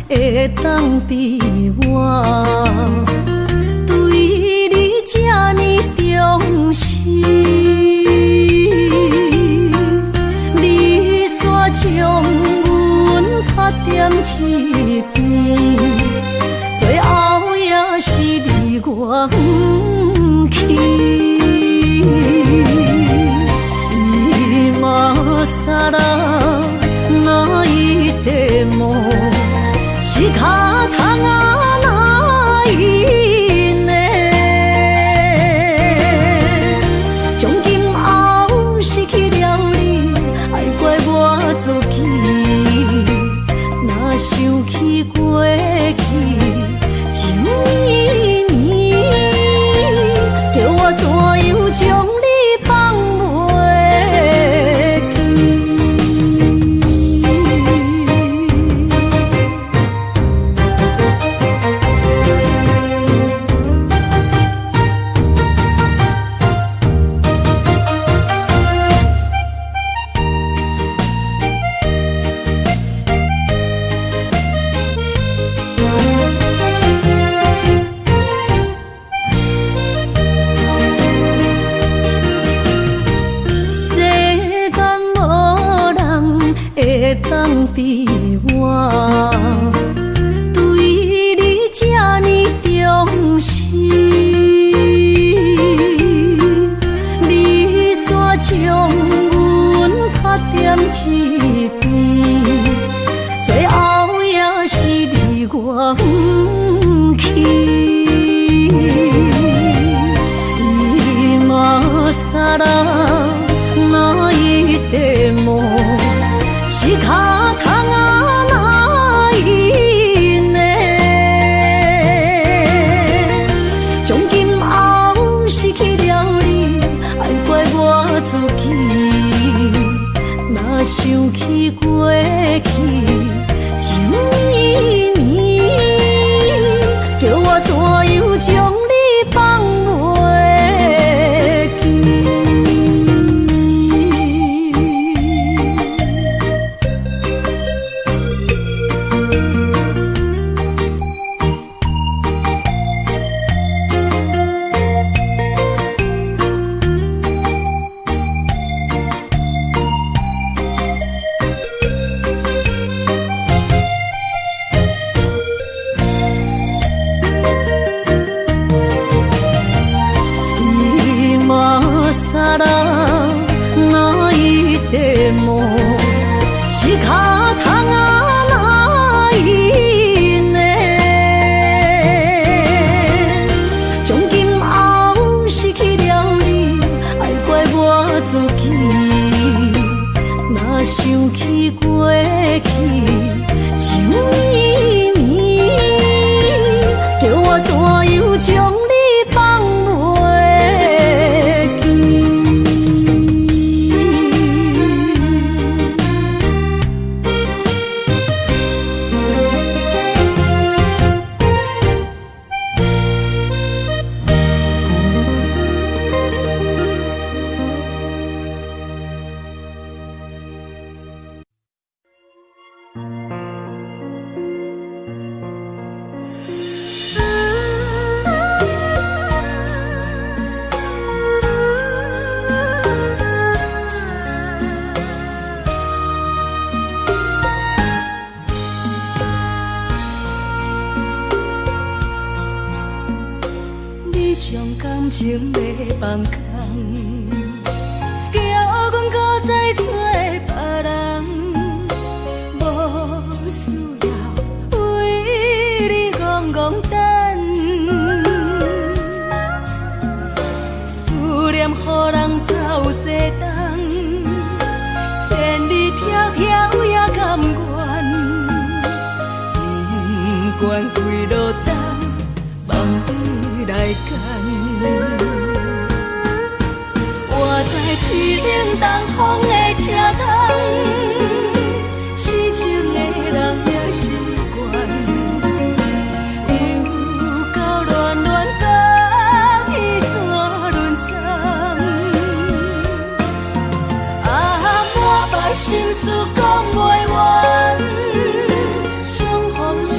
會當比我對你這呢重視？你煞將阮拍踮一邊，最後也是離我遠去。今更泣いても仕方がないね。從今後失去了你，愛怪我自己。若想起過去，情綿綿，叫我怎樣將你放袂記？世間無人會當比我對你這呢重視。你煞將阮拍踮一邊，最後也是離我遠去。今更泣いても仕方がないね。從今後失去了你，愛怪我自己。若想起過去，情綿綿，叫我怎樣將你放袂記？今更泣いても仕方がないね。從今後失去了你，愛怪我自己。若想起過去，情綿綿，叫我怎樣將你放袂記？你將感情欲放空，叫阮閣再做別人，無需要為你戇戇等，思念予人走西東，千里迢迢也甘願，不管幾落冬，望你來牽。我在凄冷東風的車窗，痴情的人也習慣，又到暖暖甲彼山轮转。啊，满腹心事講袂完，相逢是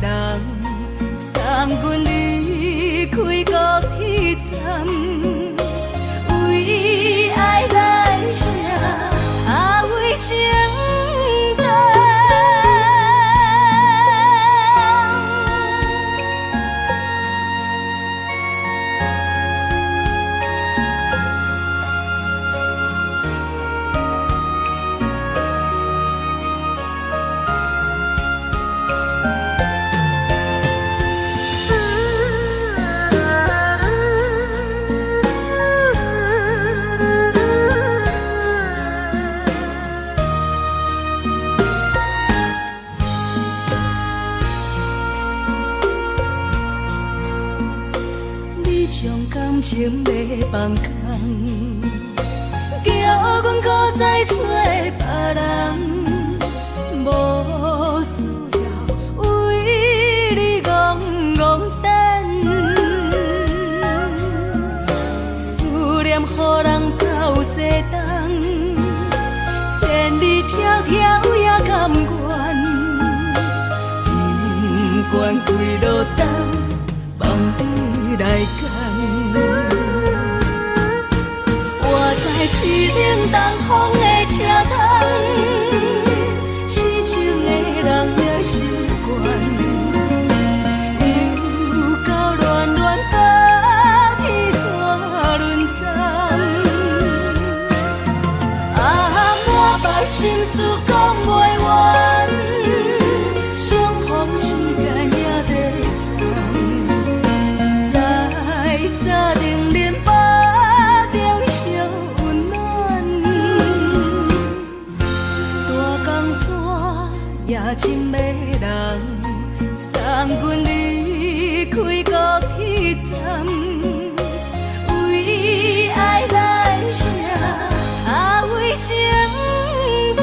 人，送阮离开高铁站，为爱来写，啊为情等。你将感情要放空，叫阮搁再找别人，无需要为你戆戆等，思念予人走西东，千里迢迢也甘愿，不管几落冬，放你来拣。我在凄冷东风的车窗，痴情的人也习惯，又到暖暖冬天煞轮转。啊，满腹心事讲袂完，相逢时间也短暂，在三重林腹中相温暖。大江山也真迷人，送阮离开高铁站，为爱来写，啊为情等。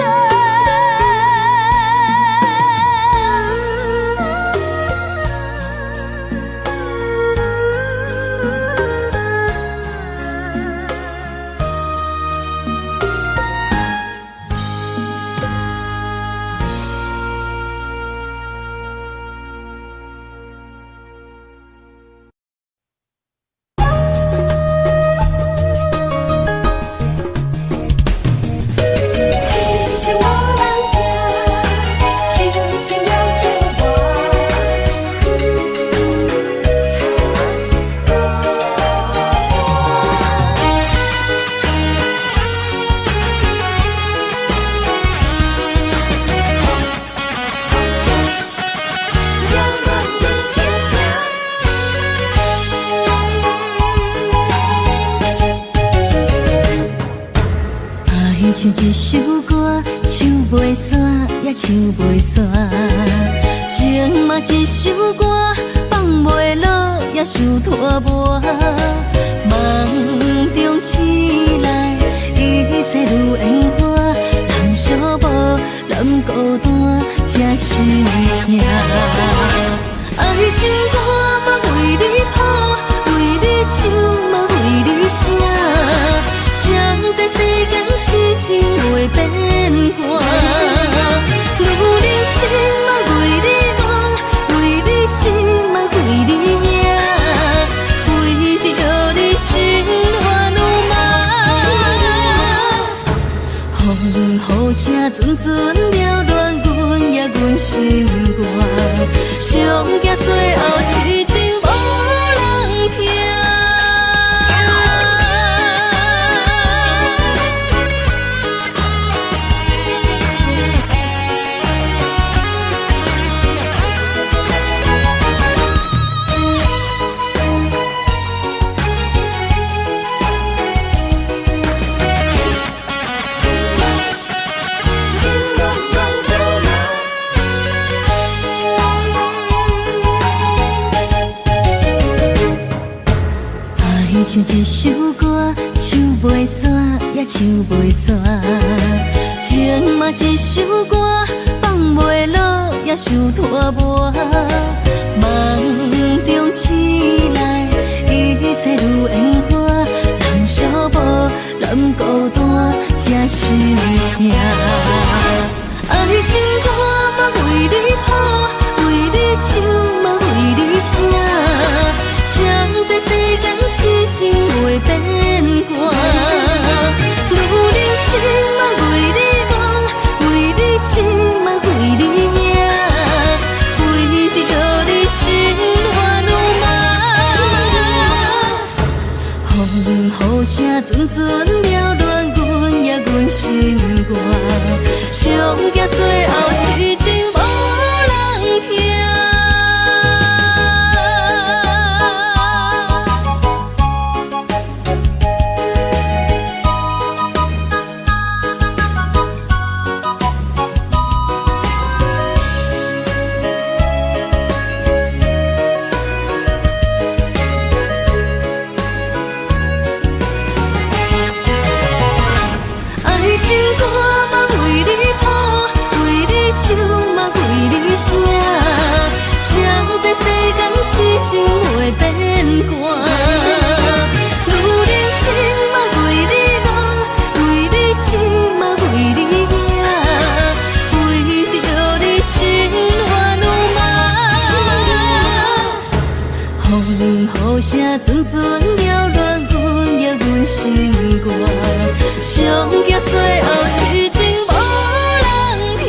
痴情无人听，心情了解我。爱像一首歌，唱袂煞，也唱袂煞。情嘛一首歌，放袂落，也伤拖磨。梦中醒来，一切如烟花，人寂寞，人孤单，才心痛。爱情歌嘛为你谱，为你唱嘛为你写。谁在世间痴情袂变卦？女人心嘛为你梦，为你痴嘛为你赢，为着你心乱如麻。风雨声阵阵缭乱，阮也阮心肝，上惊最后痴情无人听。爱像一首歌，唱袂煞，也唱袂煞。情嘛一首歌，放袂落，也伤拖磨。梦中醒来，一切如烟花，人寂寞，人孤单，才心痛。爱情歌嘛为你谱，为你唱阵阵扰乱阮也阮心肝，上惊最後痴情無人疼。愛情歌嘛為你譜，為你唱嘛為你寫，誰知世間痴情袂變卦。女人心嘛為你戆，為你痴嘛為你贏，為著你心亂有夢。風雨聲陣陣擾亂阮也阮心肝，上驚最後痴情無人疼。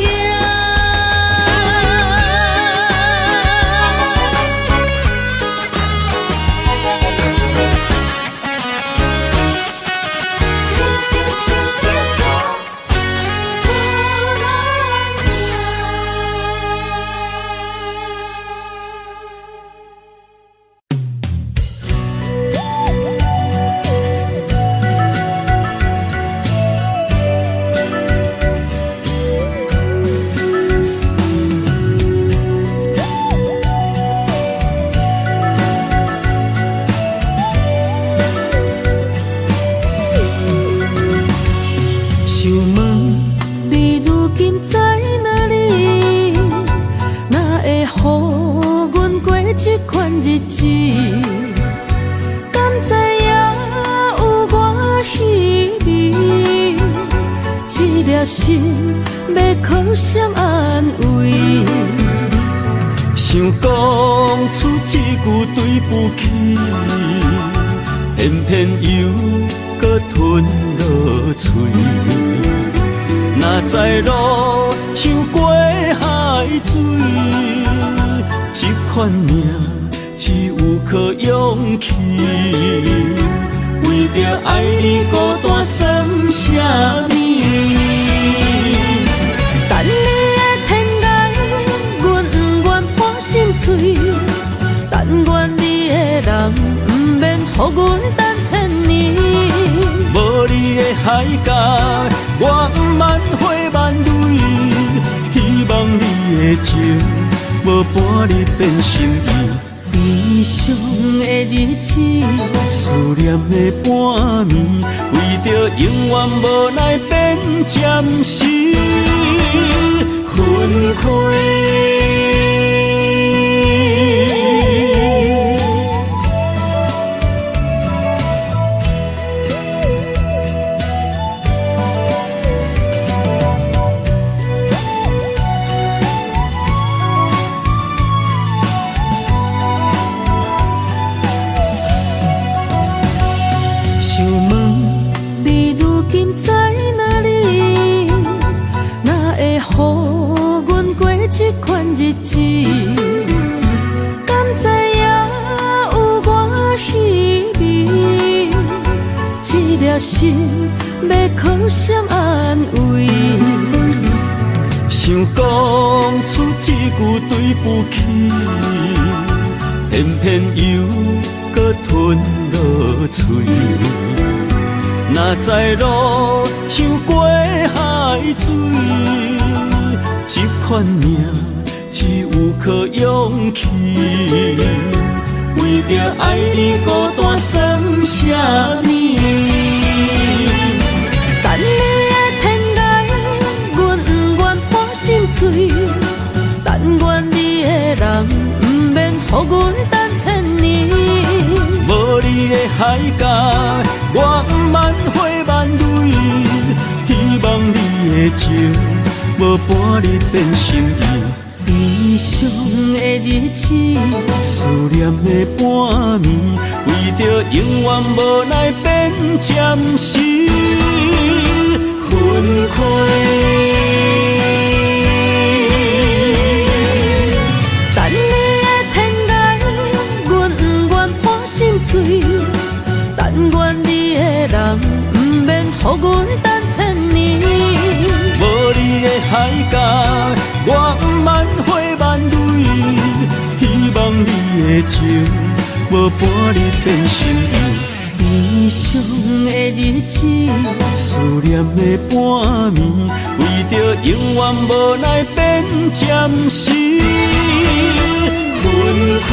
想問你如今在哪裡？哪會予阮過這款日子？敢知影有我稀微？這粒心欲靠誰安慰？想講出這句對不起，偏偏又閣吞落喙。哪知路像過海水，這款命只有靠勇氣。為著愛你孤單算啥物？等你的天涯，阮不願破心碎。但願你的人毋免予阮等千年。無你的海角，我毋茫花萬蕊。希望你的情無半日變心意。悲傷的日子，思念的半暝，為著永遠無奈變暫時分開。想問你如今在哪裡？哪會予阮過這款日子？敢知影有我稀微？這粒心欲靠誰安慰？想講出這句對不起，偏偏又閣吞落喙。哪知路像過海水，這款命只有靠勇氣。為著愛你孤單算啥物？等你的天涯，阮不願破心碎。但願你的人毋免予阮等千年。無你的海角，我毋茫花萬蕊。希望你的情無半日變心意。悲傷的日子，思念的半暝，為著永遠無奈變暫時分開。等你的天涯，阮不願破心碎。但願你的人毋予阮等千年。無你的海角，我毋茫花萬蕊，希望你的情無半日變心意。悲傷的日子，思念的半暝，為著永遠無奈變暫時分開。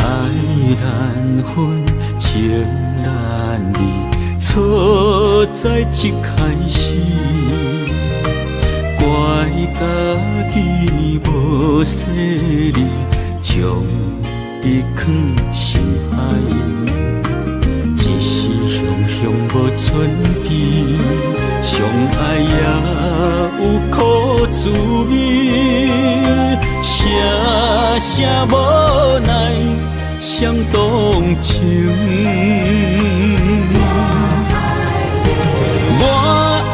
愛難分，情難離，錯在一開始，怪家己無細膩，將你囥心海，一時雄雄無准備，相愛也有苦滋味，聲聲無奈相動情。我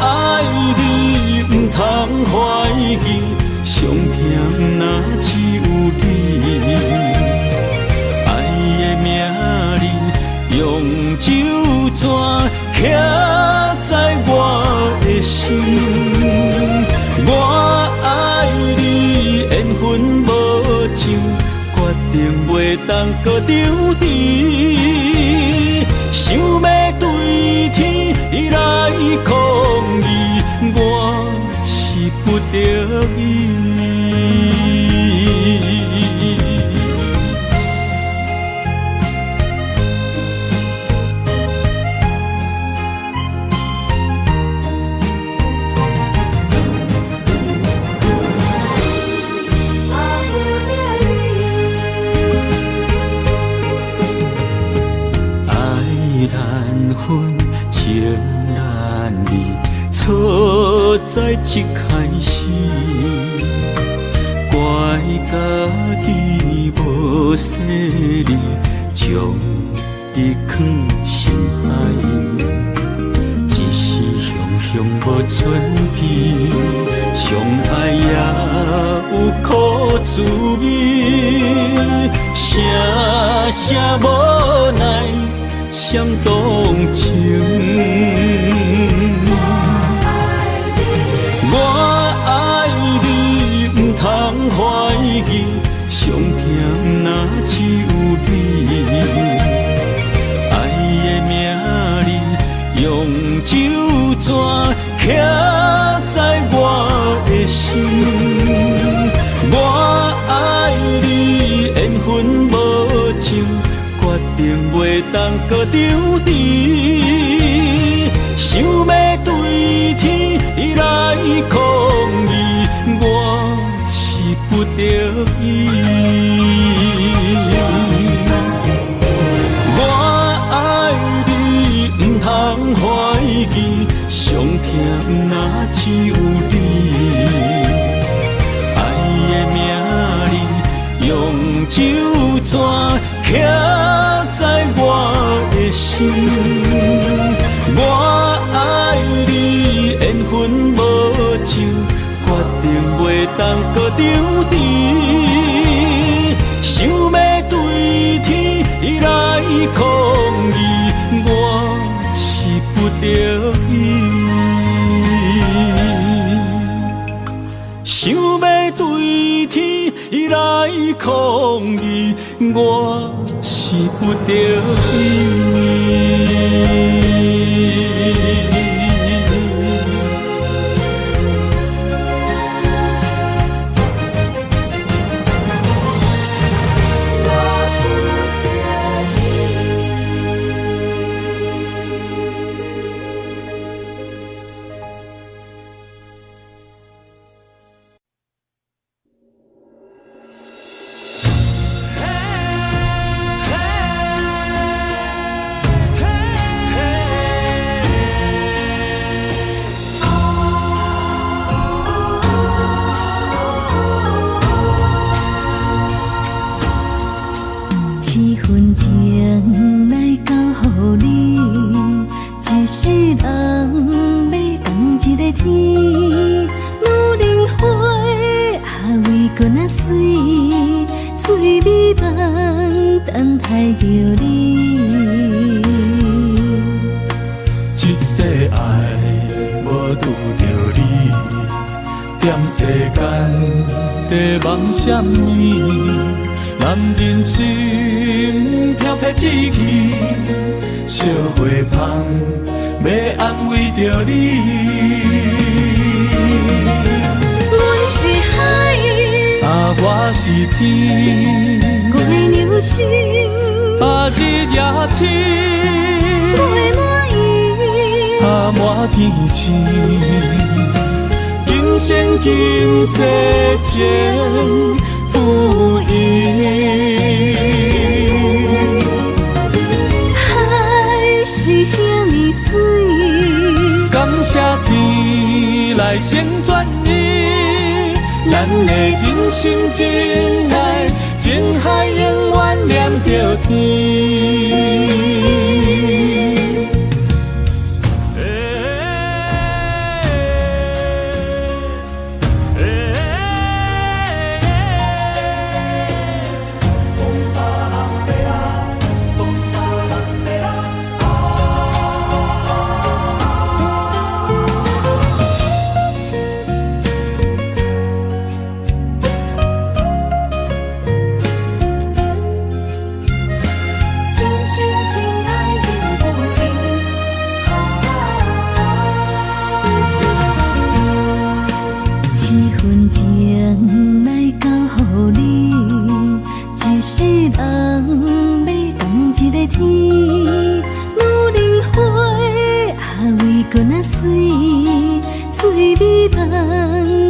愛你，毋通懷疑，上疼若只有你。愛的名字用酒泉刻在我的心。我愛你，緣分無情，決定袂當閣相持。想欲對天來抗議，我是不得已。愛難分，情難離，錯在一開始，怪家己無細膩，將你囥心海，一時雄雄無准備，相愛也有苦滋味，聲聲無奈相動情。我愛你，毋通懷疑，上疼若只有你。愛的名字用酒泉刻在我的心。我愛你，緣分無情，決定袂當閣相持。想欲對天來抗議，我是不得已。我愛你，毋通懷疑，上疼若只有你。愛的名字用酒泉刻在我的心。我愛你，緣分無情，決定袂當閣相持。想欲對天來抗議，我是不得已。想欲對天來抗議，我是不得已。閣若媠，醉美夢等待著你。這世愛無拄著你，踮世間在夢啥物？男人心飄飄志氣，惜花芳欲安慰著你。阮是海，啊，我是天，月娘心，啊，日夜星，月滿意，啊，滿天星，今生今世情付伊。海是遐爾媠，感謝天來成全伊，咱的真心真愛，情海永遠連著天。真心真愛永不離。這份情來交予你，一世人欲仝一个天。女人花啊，為閣若媠，醉美夢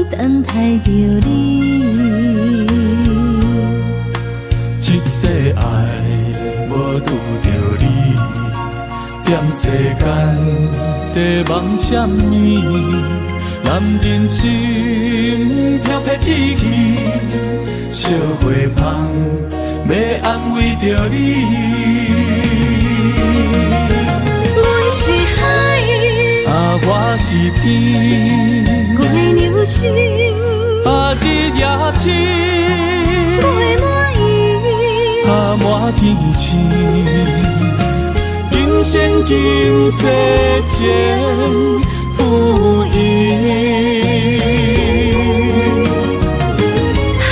等待著你。這世愛無拄著你，踮世間在夢啥物？男人心飄飄志氣，惜花芳欲安慰著你。阮是海，啊，我是天，月娘心，啊，日夜星，月滿意，啊，滿天星，今生今世情付伊。海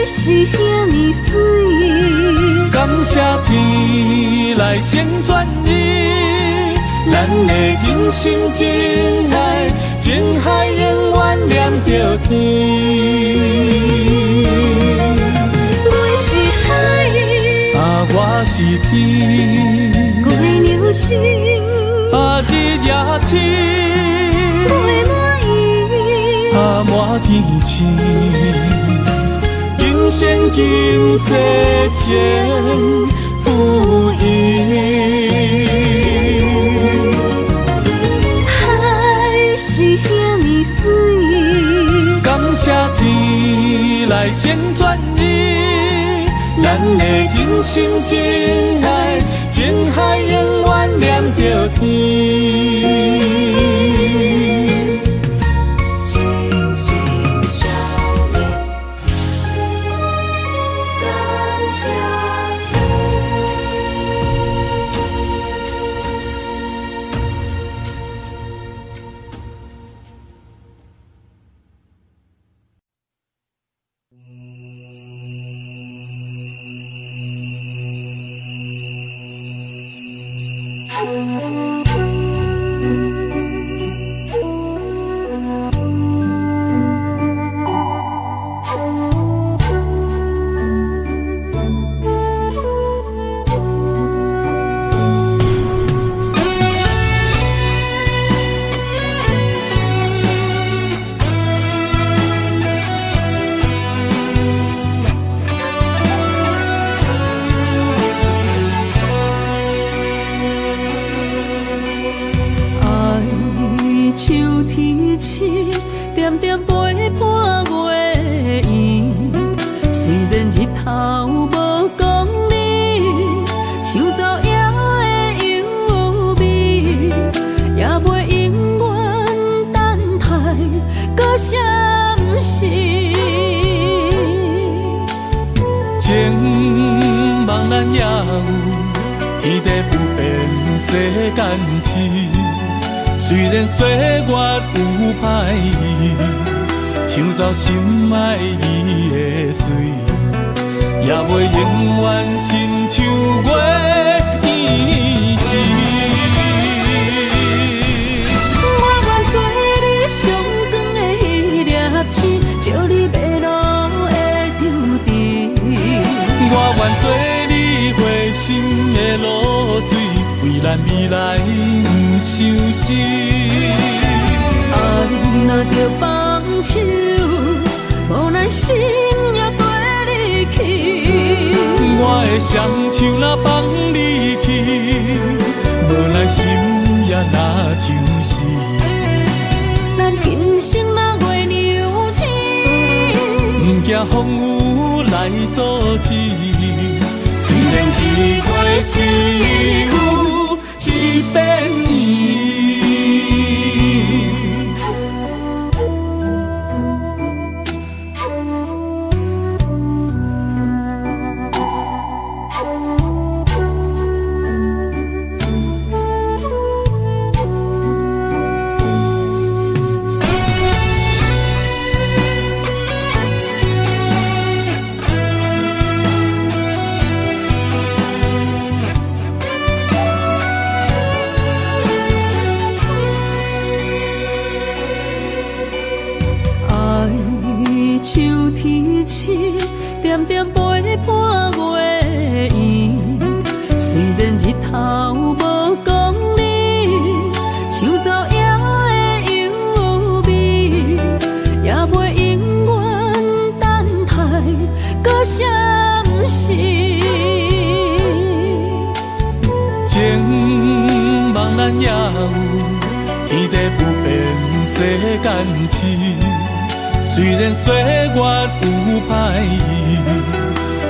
是遐爾媠，感謝天來成全伊，咱的真心真愛，情海永遠連著天。阮是海，啊，我是天，月娘心，啊，日夜星，月滿意，啊，滿天星，今生今世情付伊。海是遐爾媠，感謝天來成全伊，咱的真心真愛，情海永遠連著天。心心相印，感謝天。情望咱也有，天地不變世間痴。雖然歲月有歹意，搶走心愛伊的媠，也袂永遠親像月圓時。我願做你上光的彼粒星，照你迷路的抽埕。我願做你花心的露水，為咱未來毋相思。愛若著放手，無奈心也綴你去。我的雙手若放你去，無奈心也若相思。咱今生若月娘親，毋驚風雨來阻止。雖然一過只有一遍圓。愛像天星，點點陪伴月圓。雖然日頭無光明，像晝夜的幽微，也袂永遠等待閣相識。情望咱也有，天地不變世間痴。雖然歲月有歹意，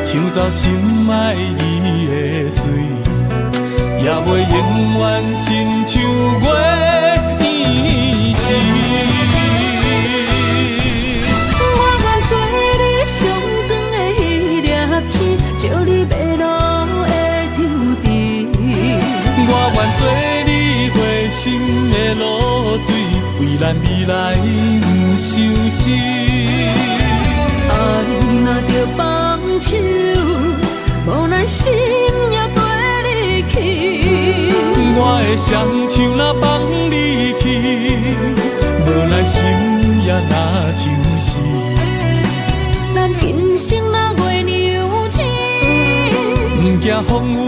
搶走心愛伊的媠，也袂永遠親像月圓時。我願做你上光的彼粒星，照你迷路的抽埕。我願做你花心的露水，為咱未來毋相思。愛若著放手，無奈心也綴你去。我的雙手若放你去，無奈心也若相思。咱今生若月娘親，毋驚風雨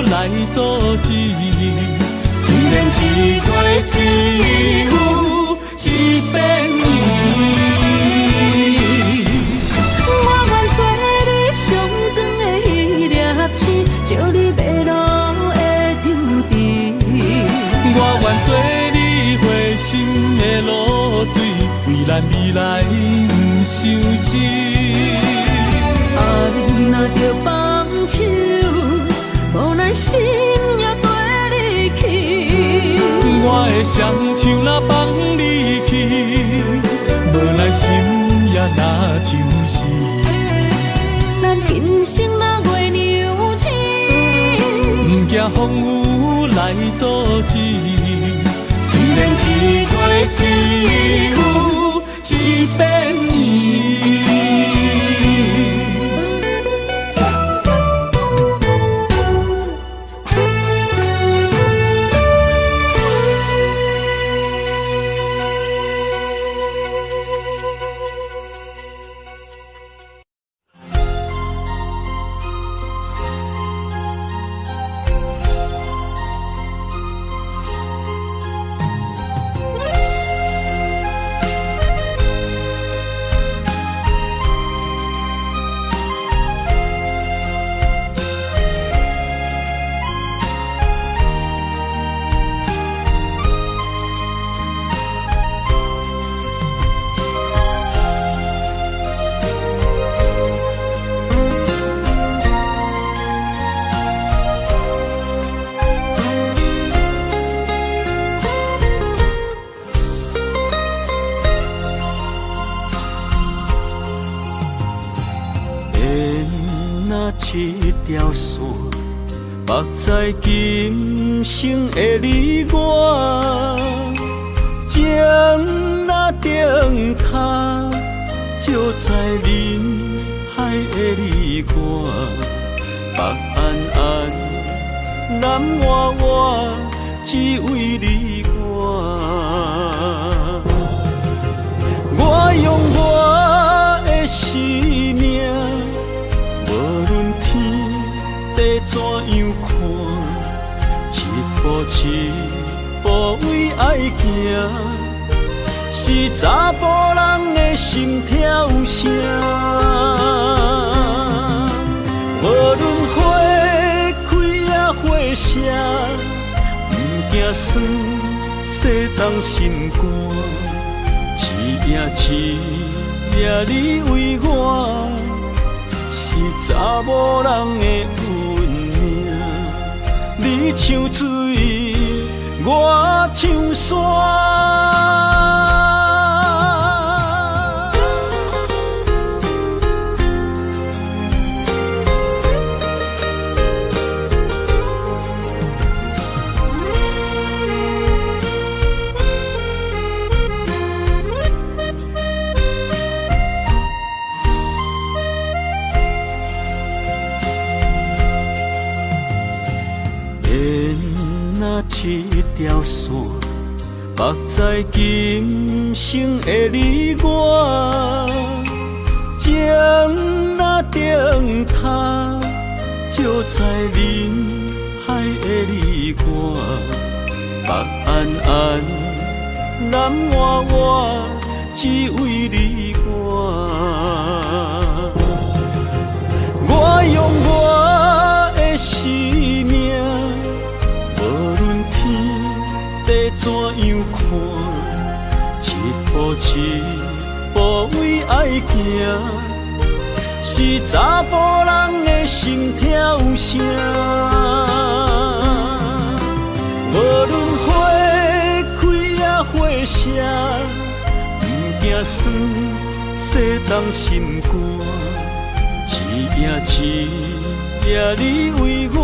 來阻止。雖然一過只有一遍圓。我願做你上光的彼粒星，照你迷路的抽埕。我願做你花心的露水，為咱未來毋相思。愛若著放手，無奈心也綴你去。我的雙手若放你去，無奈心也若相思。咱今生若月娘親，毋驚風雨來阻止。雖然一過只有一遍圓。若一條線，縛在今生的你我，情若燈塔，照在人海的你我，北安安，南活活，只為你我。我用我的生命，無論天地怎樣看，一步一步為愛行，是查埔人的心跳聲。無論花開抑花謝，毋驚酸，世重心肝。一夜一夜你為我，是查某人的運命。你像水，我像山。一條線，縛在今生的你我，情若燈塔，照在人海的你我，北安安，南活活，只為你我。我用我的生命，地怎樣看，一步一步為愛行，是查埔人的心跳聲。無論花開抑花謝，毋驚酸，世重心肝。一夜一夜你為我，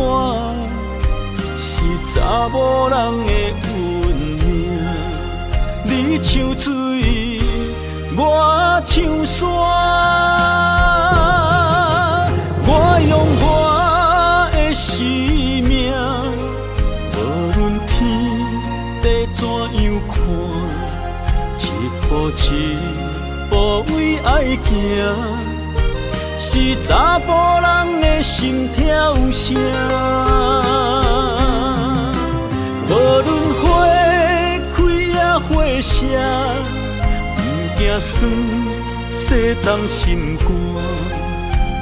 是查某人的運命。你像水，我像山。我用我的生命，無論天地怎樣看，一步一步為愛行，是查埔人的心跳聲。無論花開抑花謝，毋驚酸，世重心肝。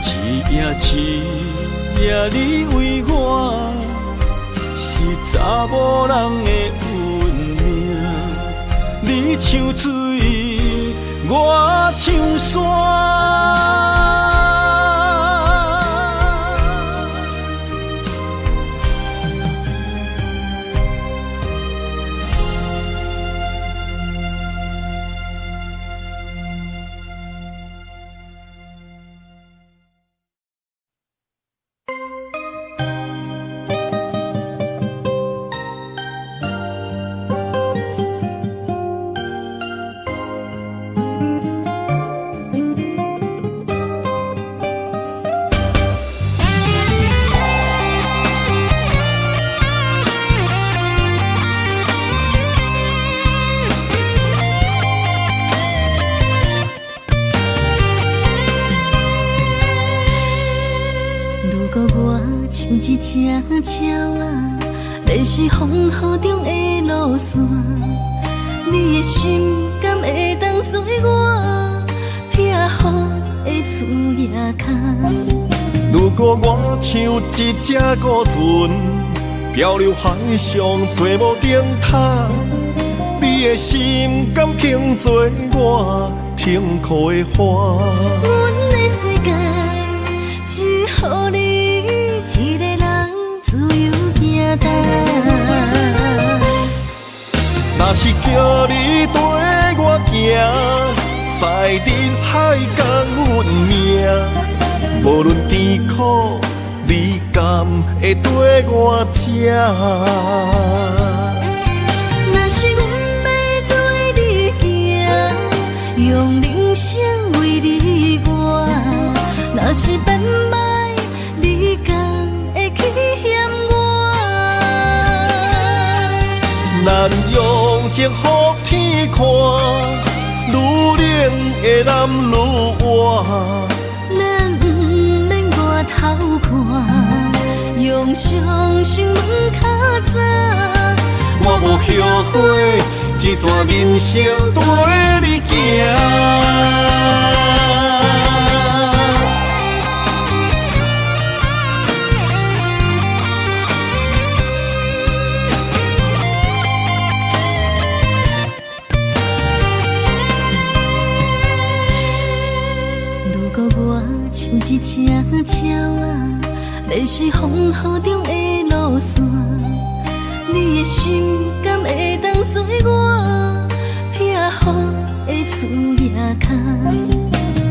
一夜一夜你為我，是查某人的運命。你像水，我像山。鸟仔，是風雨中的路線，你的心敢會當做我避雨的厝仔跤？如果我像一隻孤船，漂流海上找無燈塔，你的心敢肯做我停靠的岸？阮的世界只予你一个人自由行動。若是叫你綴我行，在人海共阮命，無論甜苦會綴我這？若是阮欲綴你行，用人生為你活；若是變歹，你敢會去嫌我？咱用情予天看，愈冷的男愈活。咱毋免外頭看，用相信問較早。我無後悔，這逝人生綴你行。如果我像一隻鳥仔，迷失風雨中的路線，你的心敢會當做我避雨的厝仔跤？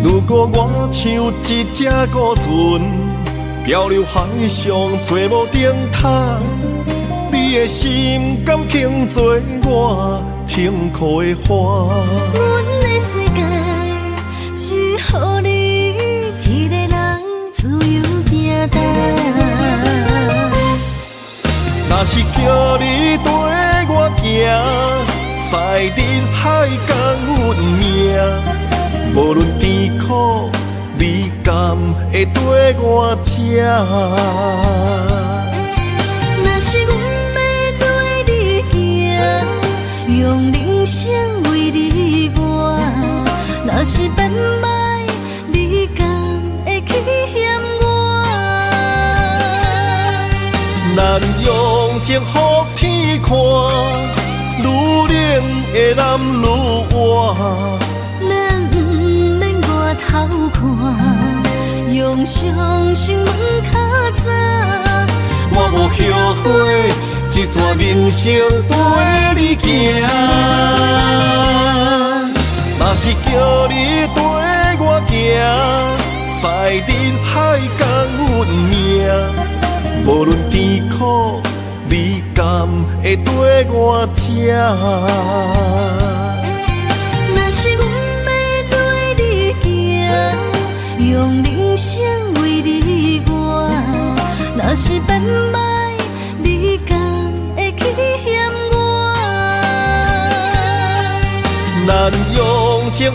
如果我像一隻孤船，漂流海上找無燈塔，你的心敢肯做我停靠的岸？阮的世界只予你一个人自由行動。若是叫你綴我行，驶入海角阮命，無論甜苦，你敢會綴我這？若是阮欲綴你行，用人生為你活；若是變歹，你敢會去嫌我？咱用情予天看，愈冷的男愈活。咱毋免外頭看，用相信問較早。我無後悔，這逝人生綴你行。若是叫你綴我行，驶入海角阮命，無論甜苦，你敢會綴我這？若是阮欲綴你行，用人生為你活；若是變歹，你敢會去嫌我？咱用情予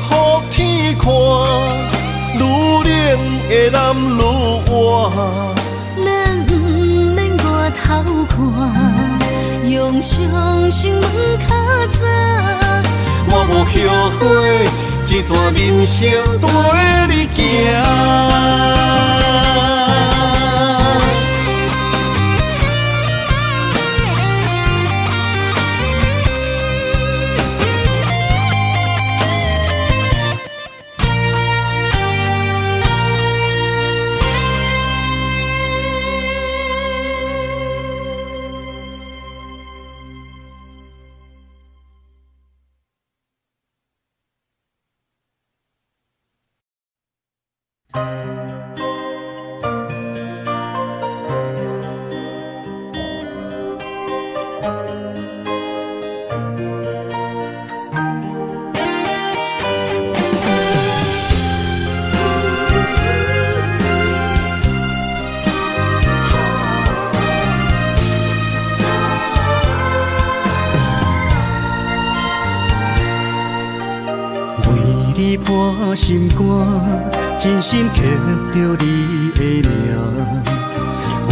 天看，愈冷的男愈活。咱毋免外頭看，用相信問較早。我無後悔，這逝人生綴你行。為你破心肝，真心刻著你的名。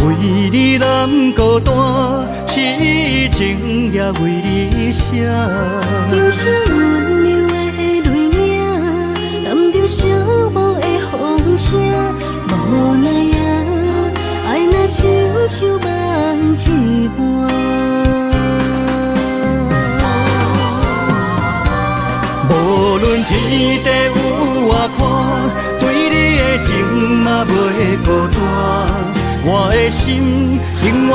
為你難孤單，痴情也為你寫。留下溫柔的淚影，含著寂寞的風聲，無奈啊，愛若親像夢一般。無論天地有偌寬，對你的情嘛袂孤單。我的心永遠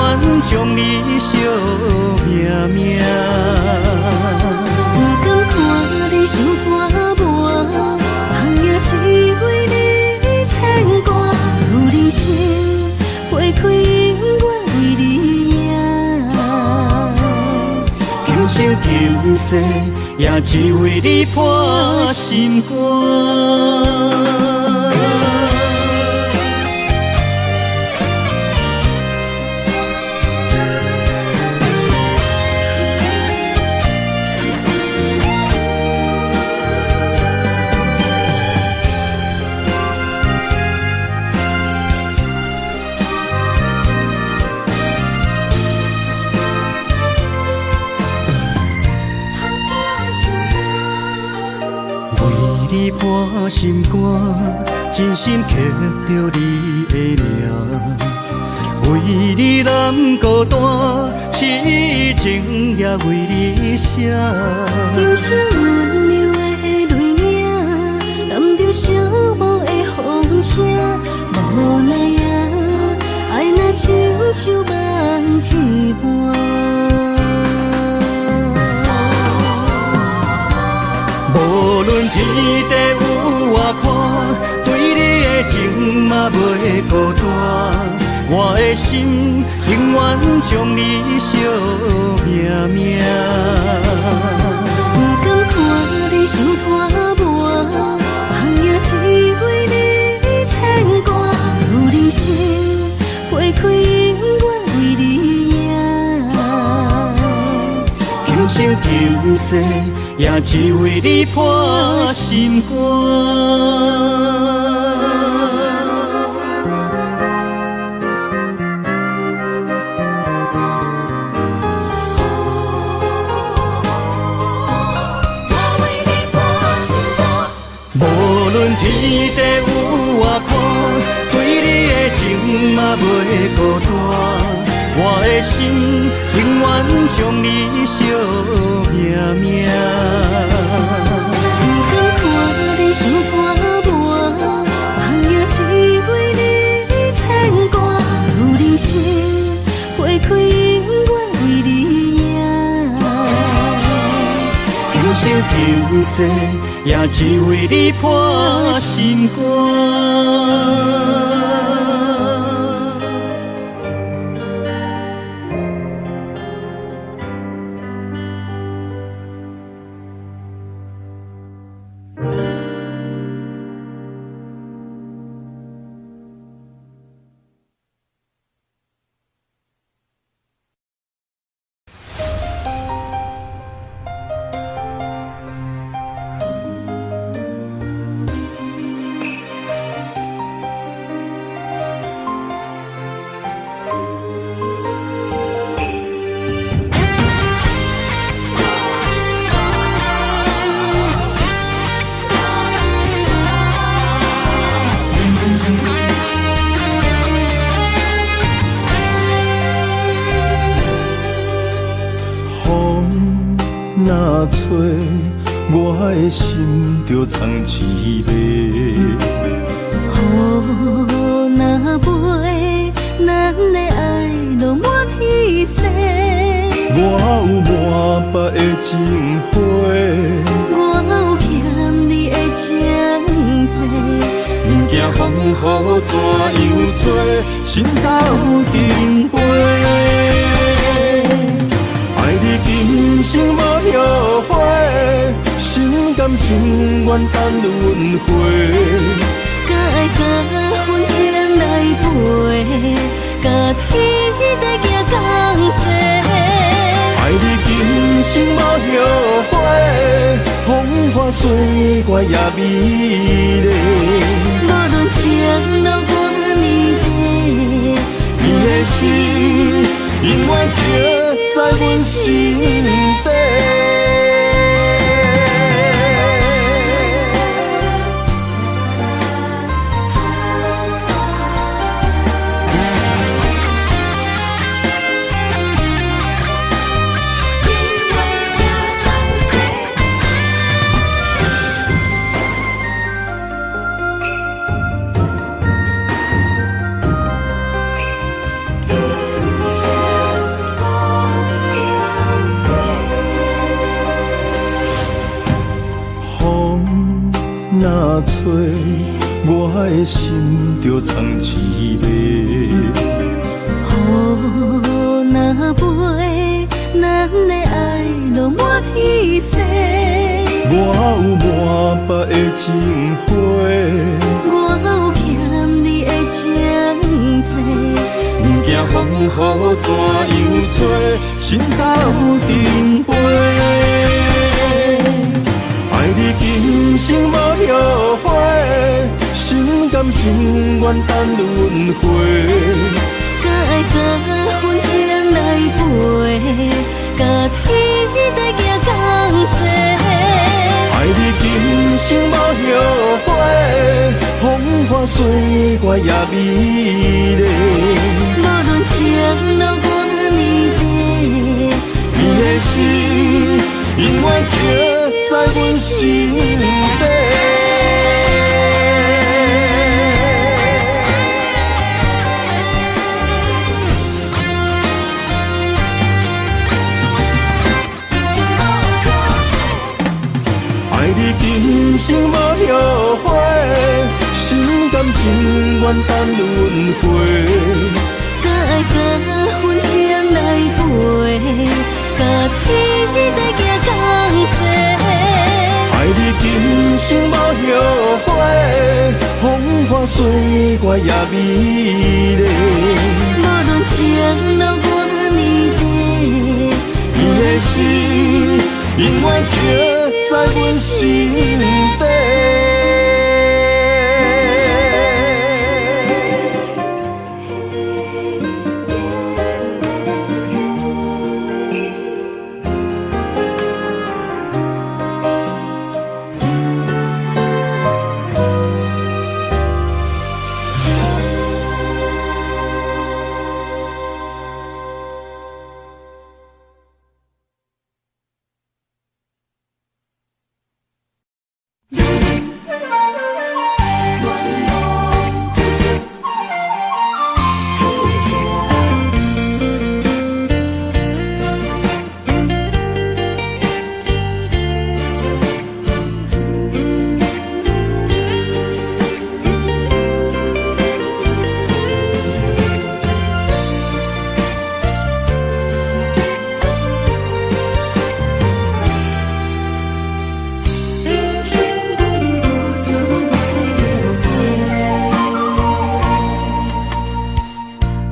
將你惜命命。不甘看你伤破磨，梦也只为你牵挂。如人生花开，永远今世，也只為你破心肝。你破心肝，真心刻著你的名，為你難孤單，痴情也為你寫。今生溫柔的淚影，含著寂寞的風聲，無奈啊，愛若親像夢一般。無論天地有偌寬，對你的情嘛袂孤單。我的心永遠將你惜命命。不甘看你傷拖磨，放也只為你牽掛。如人生花開，永遠為你贏。今生今世，也只為你破心肝。無論天地有偌寬，對你的情嘛袂孤單。我的心永遠將你惜命命。不甘看你伤拖磨，放也只為你牽掛。如人生花開，永遠為你贏。今生今世，也只為你破心肝。若吹，我的心就藏凄迷。雨若飞，咱的愛落滿天星。我有滿腹的情花，我有欠你的情债。不驚風雨怎樣吹，心斗阵飞。愛你今生無後悔，心甘情願等輪迴。甲愛甲分情來陪，甲天地行同齊。愛你今生無後悔，風花雪月也美麗。無論情路偌呢短，你的心永遠刻在阮心底。若吹，我的心就藏凄迷。雨若飞，咱的爱落满天生。我有满腹的情话，我有欠你的情债，不惊风雨怎样吹，心斗阵飞。爱你今生无后悔，心甘情愿等轮回。甲爱甲分情来陪，甲天地行仝齐。爱你今生无后悔，风花雪月也美丽。无论情路偌呢长，你的心永远刻在阮心底。爱你今生无后悔，心甘情愿等轮回。甲爱甲分情来陪，甲天地行仝齐。爱你今生无后悔，风花雪月也美丽。无论情路偌呢长，你的心永远刻在阮心底。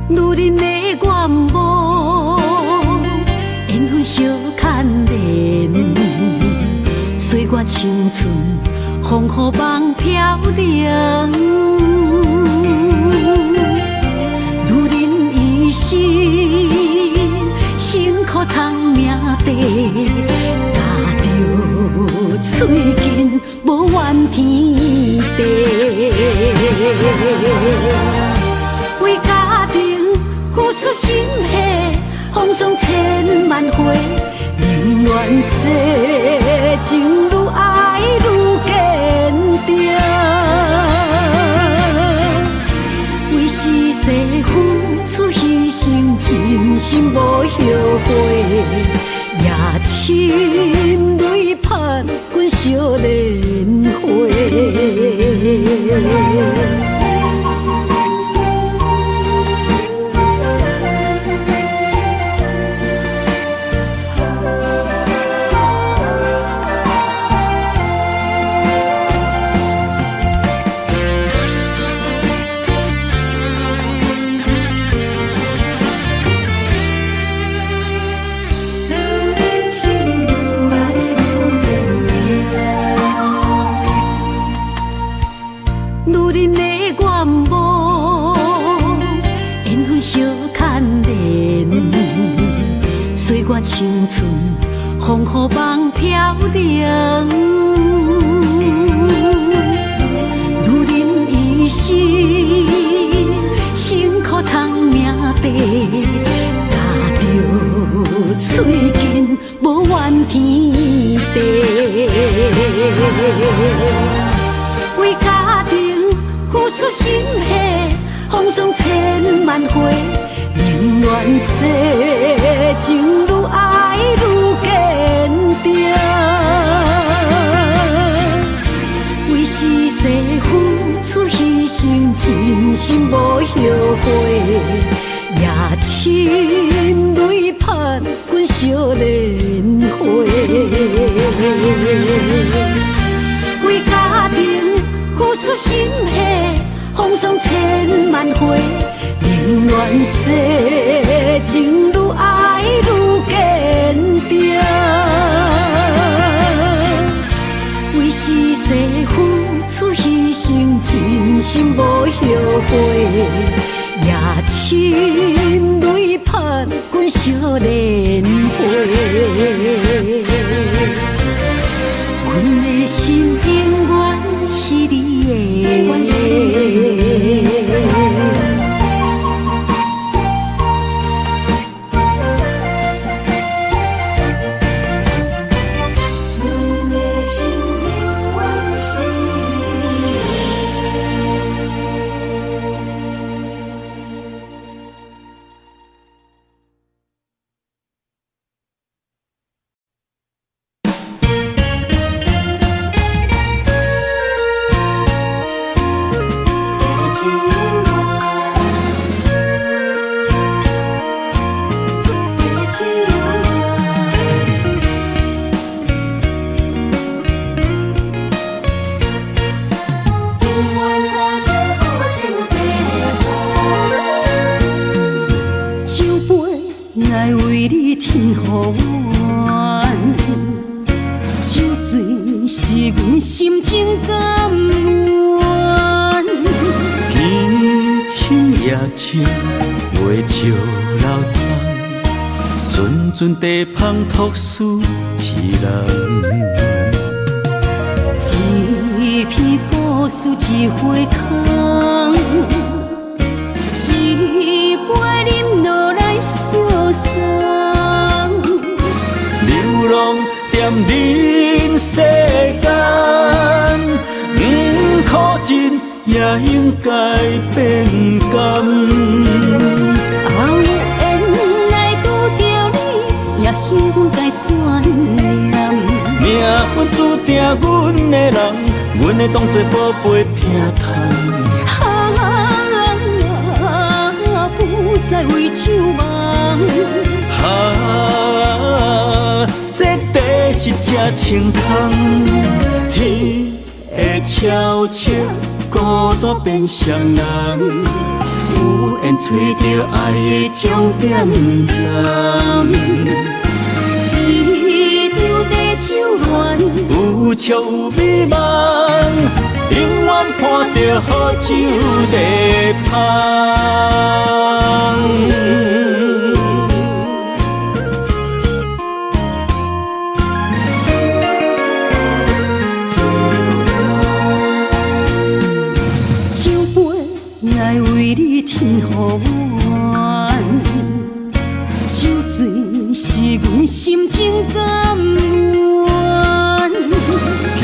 女人的愿望，缘分相牵连，岁月青春，风雨梦飘零。女人一生辛苦通命短，咬著喙紧，无怨天地。为家庭付出心血，风霜千万回，宁愿世情愈爱愈坚定。为时势付出牺牲，真心无后悔，也深泪盼阮惜莲花。女人的愿望，缘分相牵连，岁月青春，风雨梦飘零。女人一生辛苦通命短，咬著喙紧，无怨天地。为家庭付出心血，风霜千万回，宁愿世情愈爱愈坚定。为时势付出牺牲，真心无后悔，也深泪盼阮惜莲花。為家庭付出心血，風霜千萬回，寧願說情愈愛愈堅定。為時勢付出犧牲，真心無後悔，也親淚盼阮惜蓮花。阮的心永遠是你的。阵地芳托死一人，一篇故事一回空，一杯饮落来相送。流浪踮人世间，不苦尽也应该变甘。命运注定阮的人，阮会当作宝贝疼痛。啊，不再为酒梦。啊，这地是这清空，天会悄悄，孤单变双人，有缘揣著爱的终点站。一场地酒恋，有笑有美梦，永远伴著好酒茶香。酒杯爱为你天予满，酒醉是阮心情甘愿。凄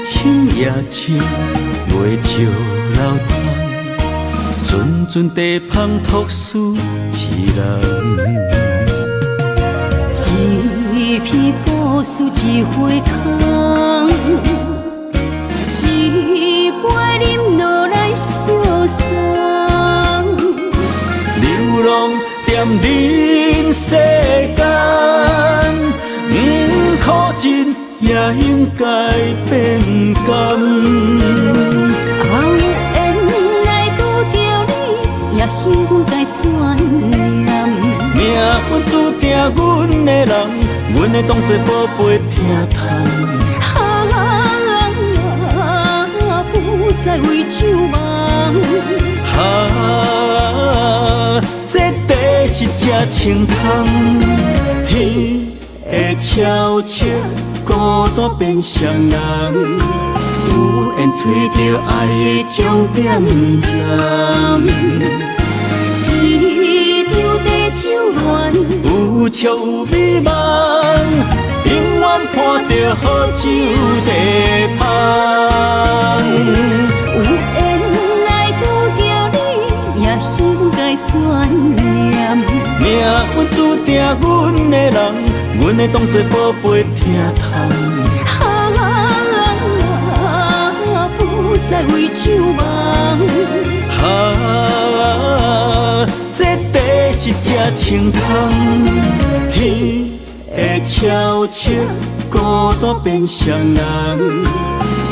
深夜深，袂笑流淌，阵阵地芳托死一人。一篇故事一回空，一杯饮落来相送。流浪踮人世间，不苦尽也应该变甘。啊，有缘来拄著你，也应该转念。命运注定阮的人，阮会当作宝贝疼痛。啊，不再为酒梦。啊，这地是这清空，天会悄悄，孤单变双人，有缘揣著爱的终点站。一场地酒恋，有笑有美梦，永远伴著好酒茶香。有缘来拄著你，也应该转念。命运注定阮的人，阮会当作宝贝疼痛。啊，不再为酒梦。啊，这地是这清空，天会的悄悄，孤单变双人，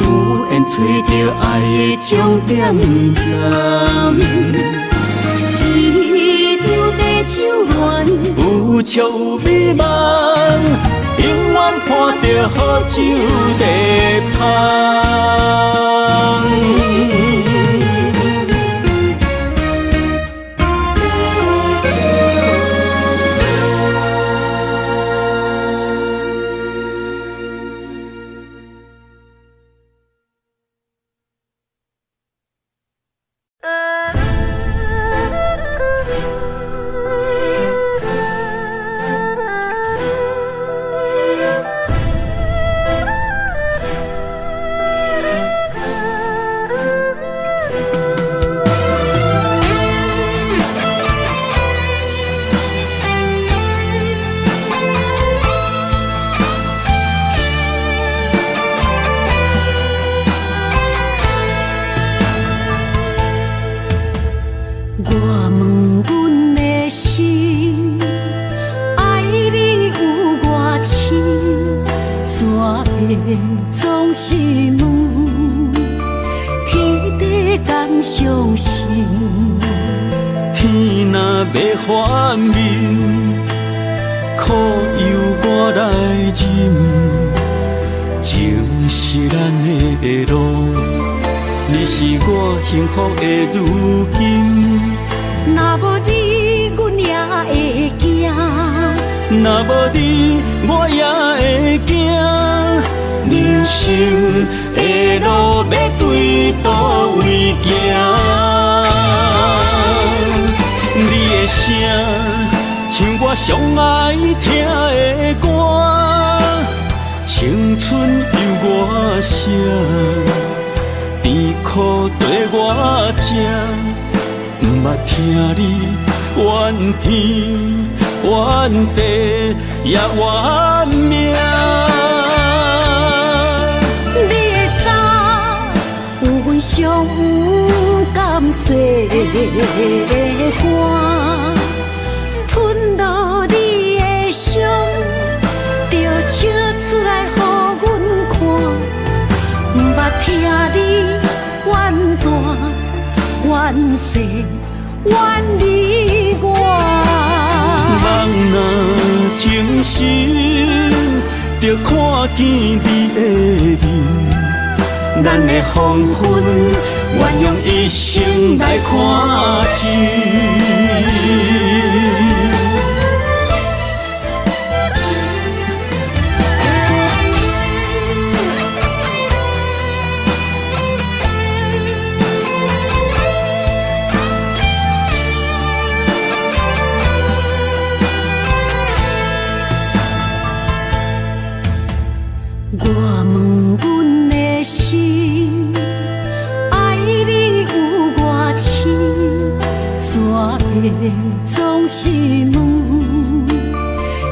有缘揣著爱的终点站。一场地酒恋，有笑有美梦，永远伴著好酒在芳。我问阮的心，爱你有偌深，怎会总是问天地敢相信？天若欲反面，苦由我来忍。情是咱的路，你是我幸福的如今。若无你，阮也会惊。若无你，我也会惊。人生的路欲对佗位行？你的声像我上爱听的歌，青春由我写，甜苦缀我食。不捌听你怨天怨地也怨命。你的衫有阮上甘细汗，吞落你的伤，就笑出来予阮看。不捌听你怨大怨细怨你我。梦若情深，就看见你的面。咱的黄昏，愿用一生来看尽。我问阮的心，爱你有偌深，怎会总是问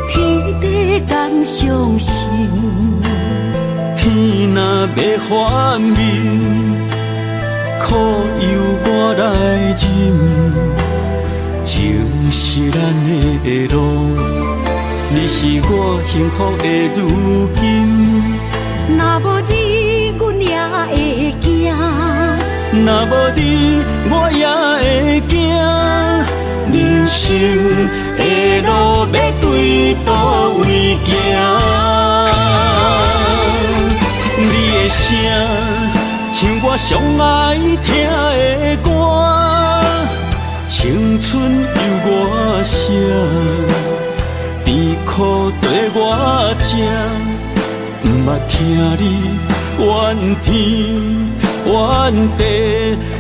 天地敢相信？天若欲反面，苦由我来忍。情是咱的路，你是我幸福的如今。若无你，阮也会惊。若无你，我也会惊。人生的路欲对佗位行？你的声像我上爱听的歌，青春由我写，甜苦缀我食。不捌听你怨天怨地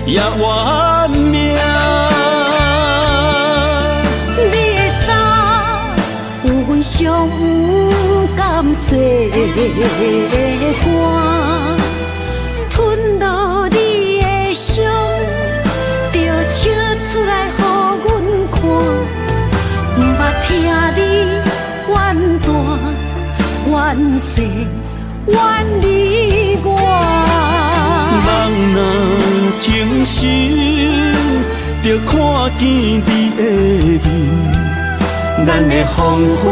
也怨命。你的衫有阮上甘细汗，吞落你的伤，就笑出来予阮看。不捌听你怨大怨细怨你我。梦若情深，就看见你的面。咱的黄昏，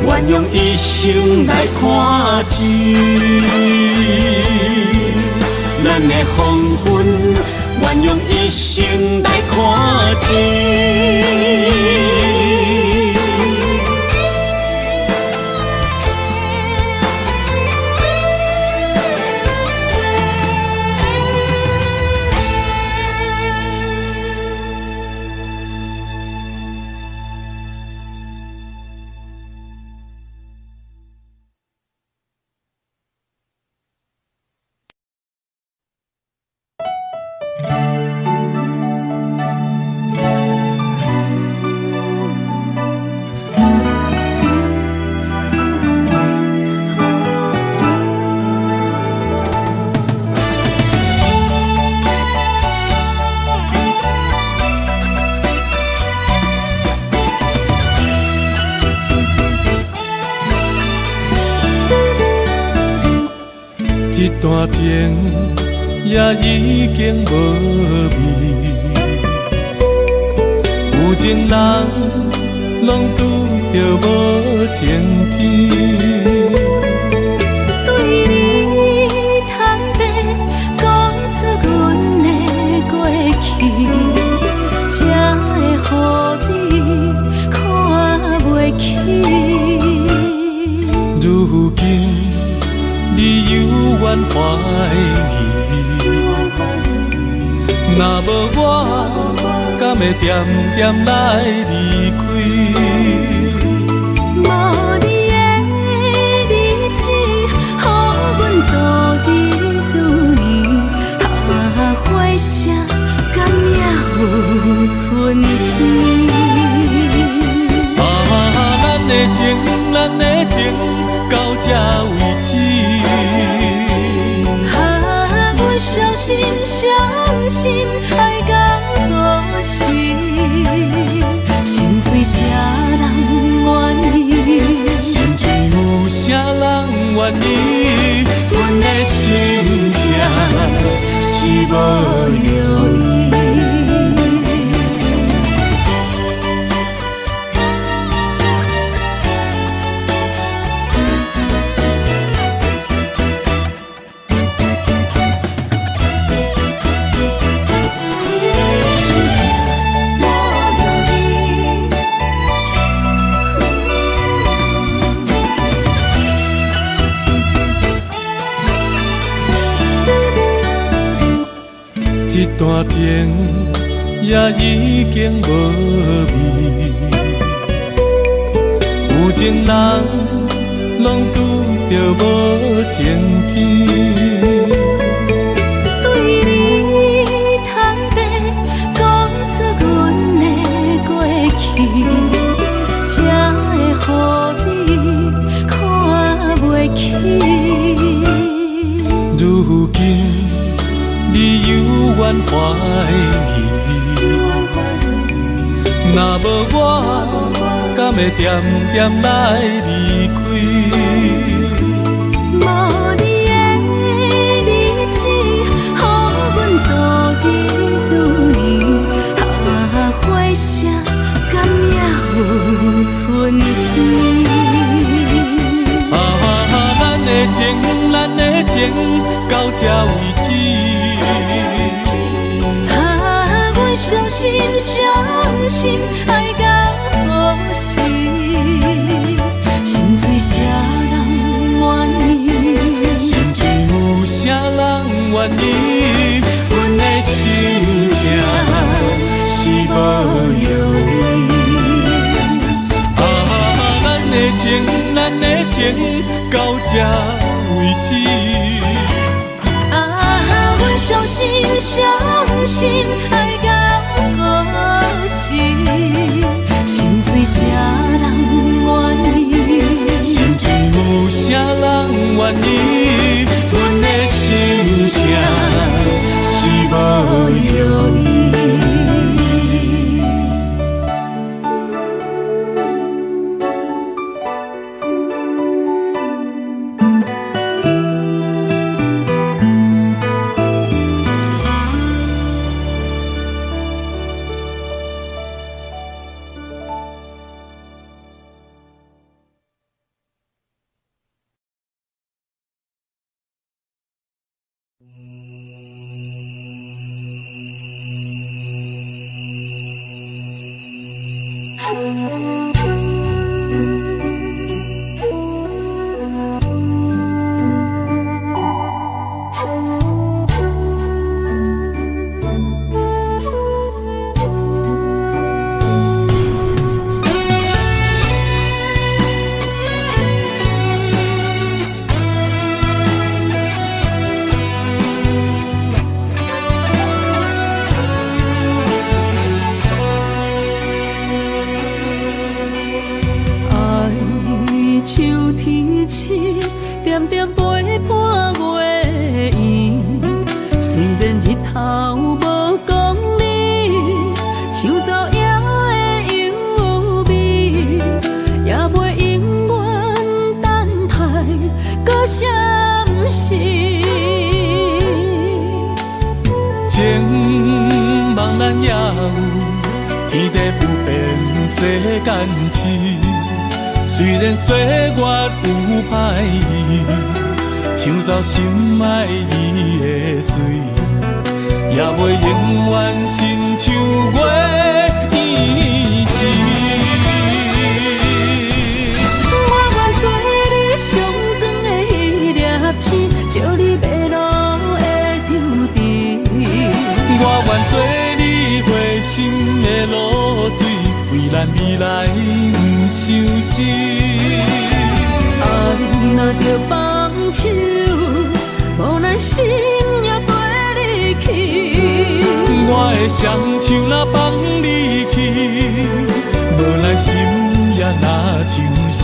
愿愿用一生来看真。咱的黄昏，愿用一生来看真。這段情也已經無味，有情人攏拄著無情天。對你坦白講出阮的過去，才會予你看袂起。如今你猶原懷疑，若無我，敢會恬恬來離開？無你的日子，予阮度日如年。啊，花谢敢也有春天？啊，咱的情，咱的情，到這為止。啊，阮相信，相信愛到何時？心碎啥人願意？心碎有啥人願意？阮的心痛是無容易。這段情也已經無味，有情人攏拄著無情天。對你坦白講出阮的過去，才會予你看袂起。如今你猶原懷疑，若無我，敢會恬恬來離開？無你的日子，予阮度日如年。啊，花謝敢也有春天？啊，咱的情，咱的情，到這為止。啊，阮相信，相信愛到何時？心碎啥人願意？心碎有啥人願意？阮的心痛是無容易。啊，咱的情，咱的情，到這為止。啊，阮相信，相信愛到何時？心碎啥人願意？心碎有啥人願意？阮的心痛是無容易。愛像天星，點點陪伴月圓。雖然日頭無光明，像晝夜的幽微，也袂永遠等待閣相識。情夢咱也有，天地不變世間痴。雖然歲月有歹意，搶走心愛伊的媠，也袂永遠親像月圓時。我願做你上長的彼粒星，照你迷路的長治。我願做你花心的露水，為咱未來毋相思。愛若著放手，無奈心也綴你去。我的雙手若放你去，無奈心也若像死。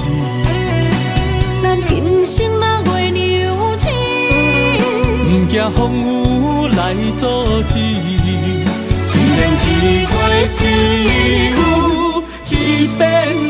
咱今生若月娘親，毋驚風雨來阻止。雖然一過只有一遍圓。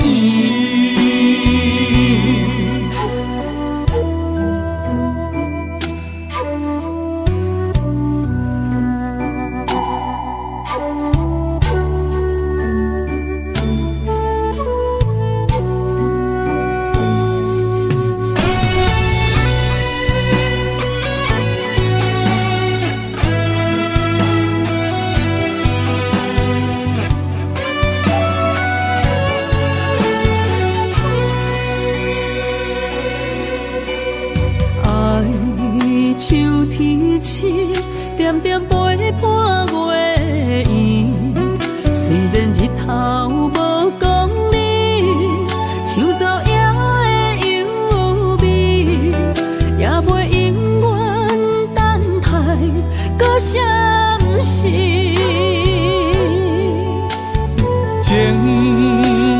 愛像天星，點點陪伴月圓。雖然日頭無光明，像晝夜的幽微，也袂永遠等待閣相識。情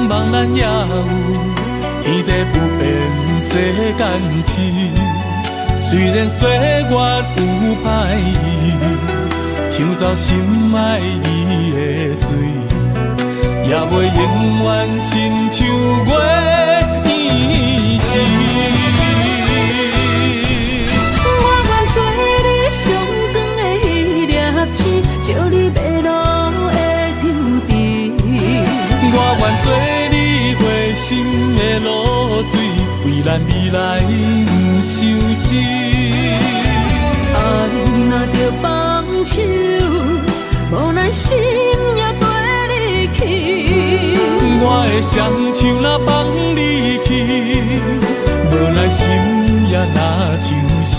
夢咱也有，天地不變世間痴。雖然歲月有歹意，搶走心愛伊的媠，也袂永遠親像月圓時。我願做你上長的彼粒星，照你迷路的長治。我願做你花心的露水，為咱未來毋相思。愛若著放手，無奈心也綴你去。我的雙手若放你去，無奈心也若像死。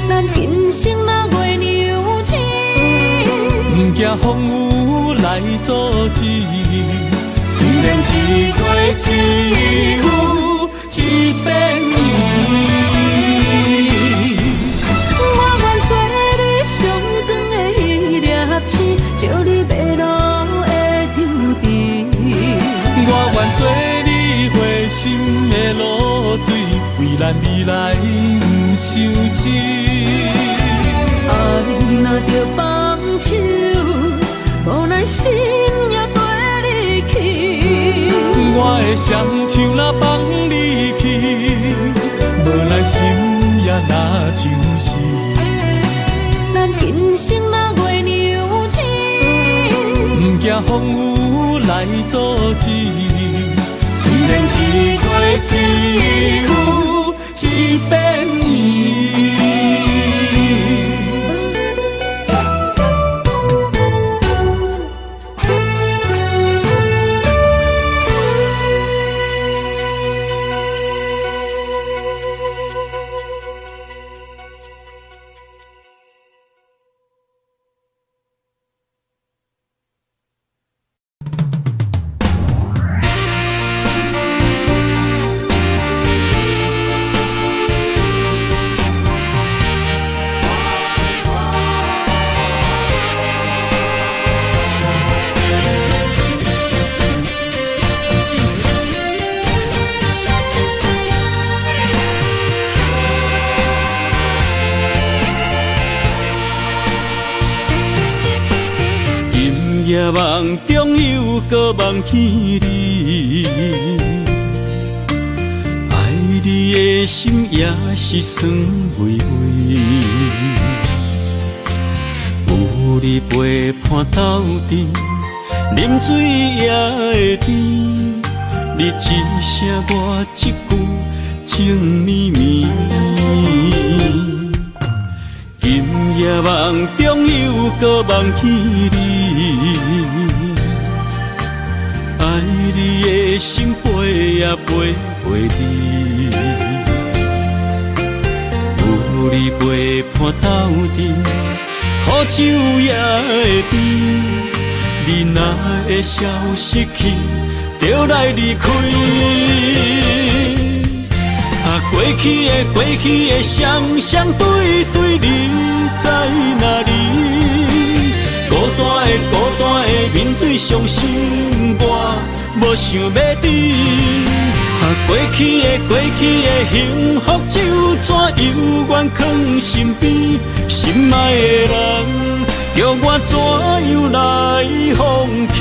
咱今生若月娘親，毋驚風雨來阻止。雖然一過只有一遍圓。我願做你上長的彼粒星，照你迷路的長治。我願做你花心的露水，為咱未來毋相思。愛若著放手，無奈心也綴你去。我的雙手若放你去，無奈心也若像死。咱今生若月娘親，毋驚風雨來阻止。雖然一過只有一遍圓。夜夢中又閣夢見你，愛你的心也是酸微微。有你陪伴鬥陣，啉水也會甜。你一聲我一句，情綿綿。今夜夢中又閣夢見你，愛你的心飛呀飛袂離。有你陪伴鬥陣，苦酒也會甜。你若會消失去，就來離開。啊，過去的過去的雙雙對對，你在哪裡？孤單的孤單的面對傷心，我無想欲治。啊，過去的過去的幸福酒怎猶原囥身邊？心愛的人，叫我怎樣來放棄？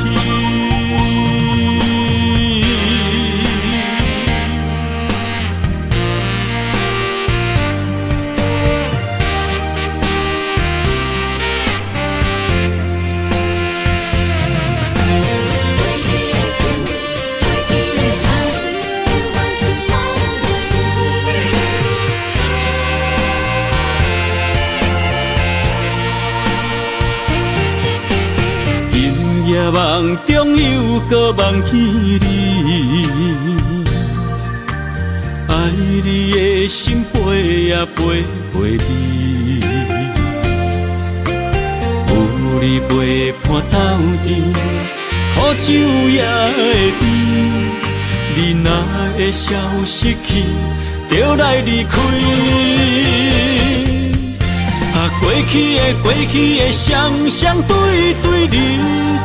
夢中又閣夢見你，愛你的心飛呀飛袂離。有你陪伴鬥陣，苦酒也會甜。你若會消失去，就來離開。啊，過去的過去的雙雙對對，你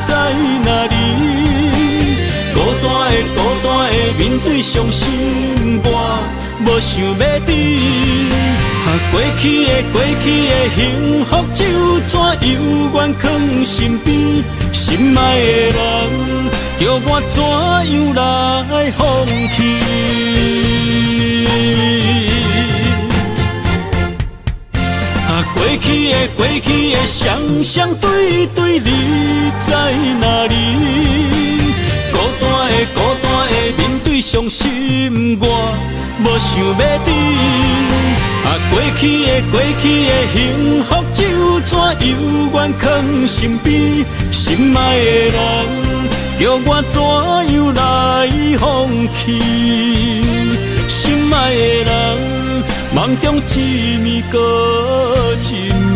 在哪裡？孤單的孤單的面對傷心，我無想欲治。啊，過去的過去的幸福酒怎猶原囥身邊？心愛的人，叫我怎樣來放棄？過去的過去的雙雙對對，你在哪裡？孤單的孤單的面對傷心，我無想欲治。啊，過去的過去的幸福酒怎猶原囥身邊？心愛的人，叫我怎樣來放棄？心愛的人，夢中一暝閣一暝。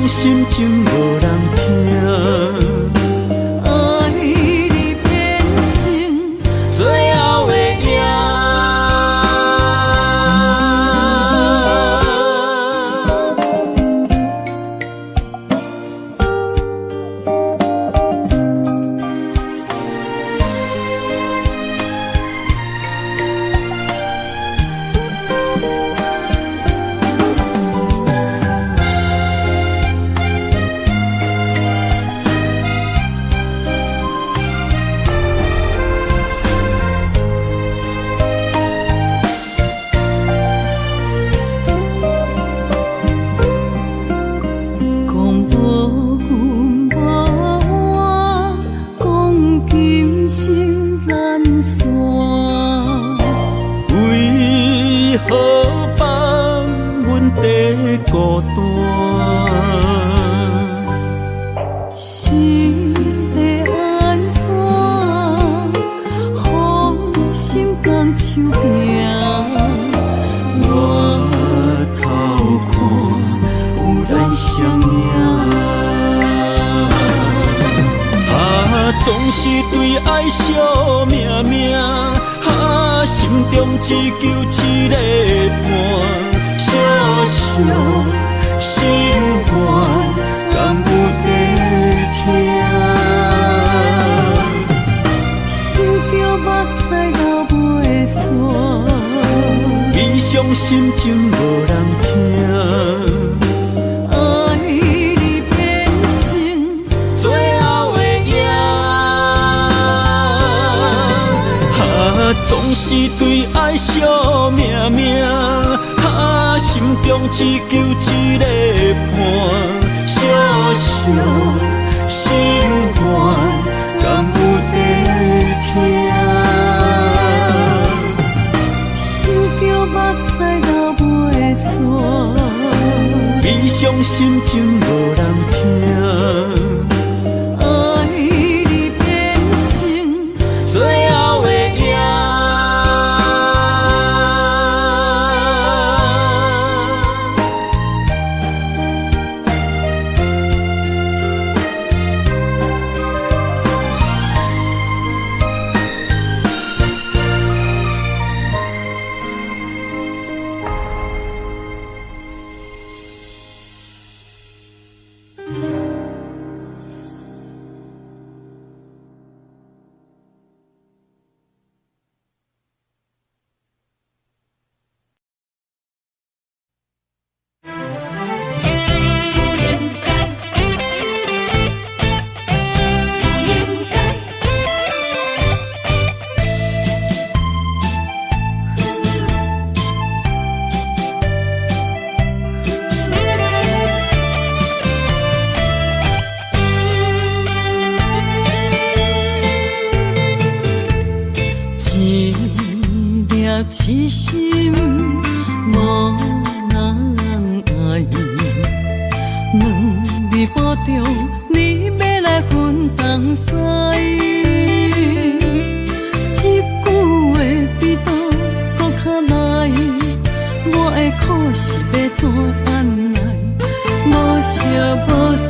心心情無人聽。愛你變成最後的影。講無恨無怨，講今生難散。為何放阮在孤單？是欲按怎，予心仝手行？我頭看有咱相影，啊，總是對愛惜命命，啊，心中只求一个伴，小小心肝敢有在疼？想著目屎流袂煞。悲傷心情無人聽。愛你變成最後的影，啊，總是對愛惜命命，啊，心中只求一個伴，小小心肝敢有在疼？想著目屎流袂煞。悲傷心情無人聽。愛你變成最後的影。一粒痴心無人愛，兩字保重，你欲來分東西。這句話比刀閣較利，我的苦是欲怎按捺？無相無似，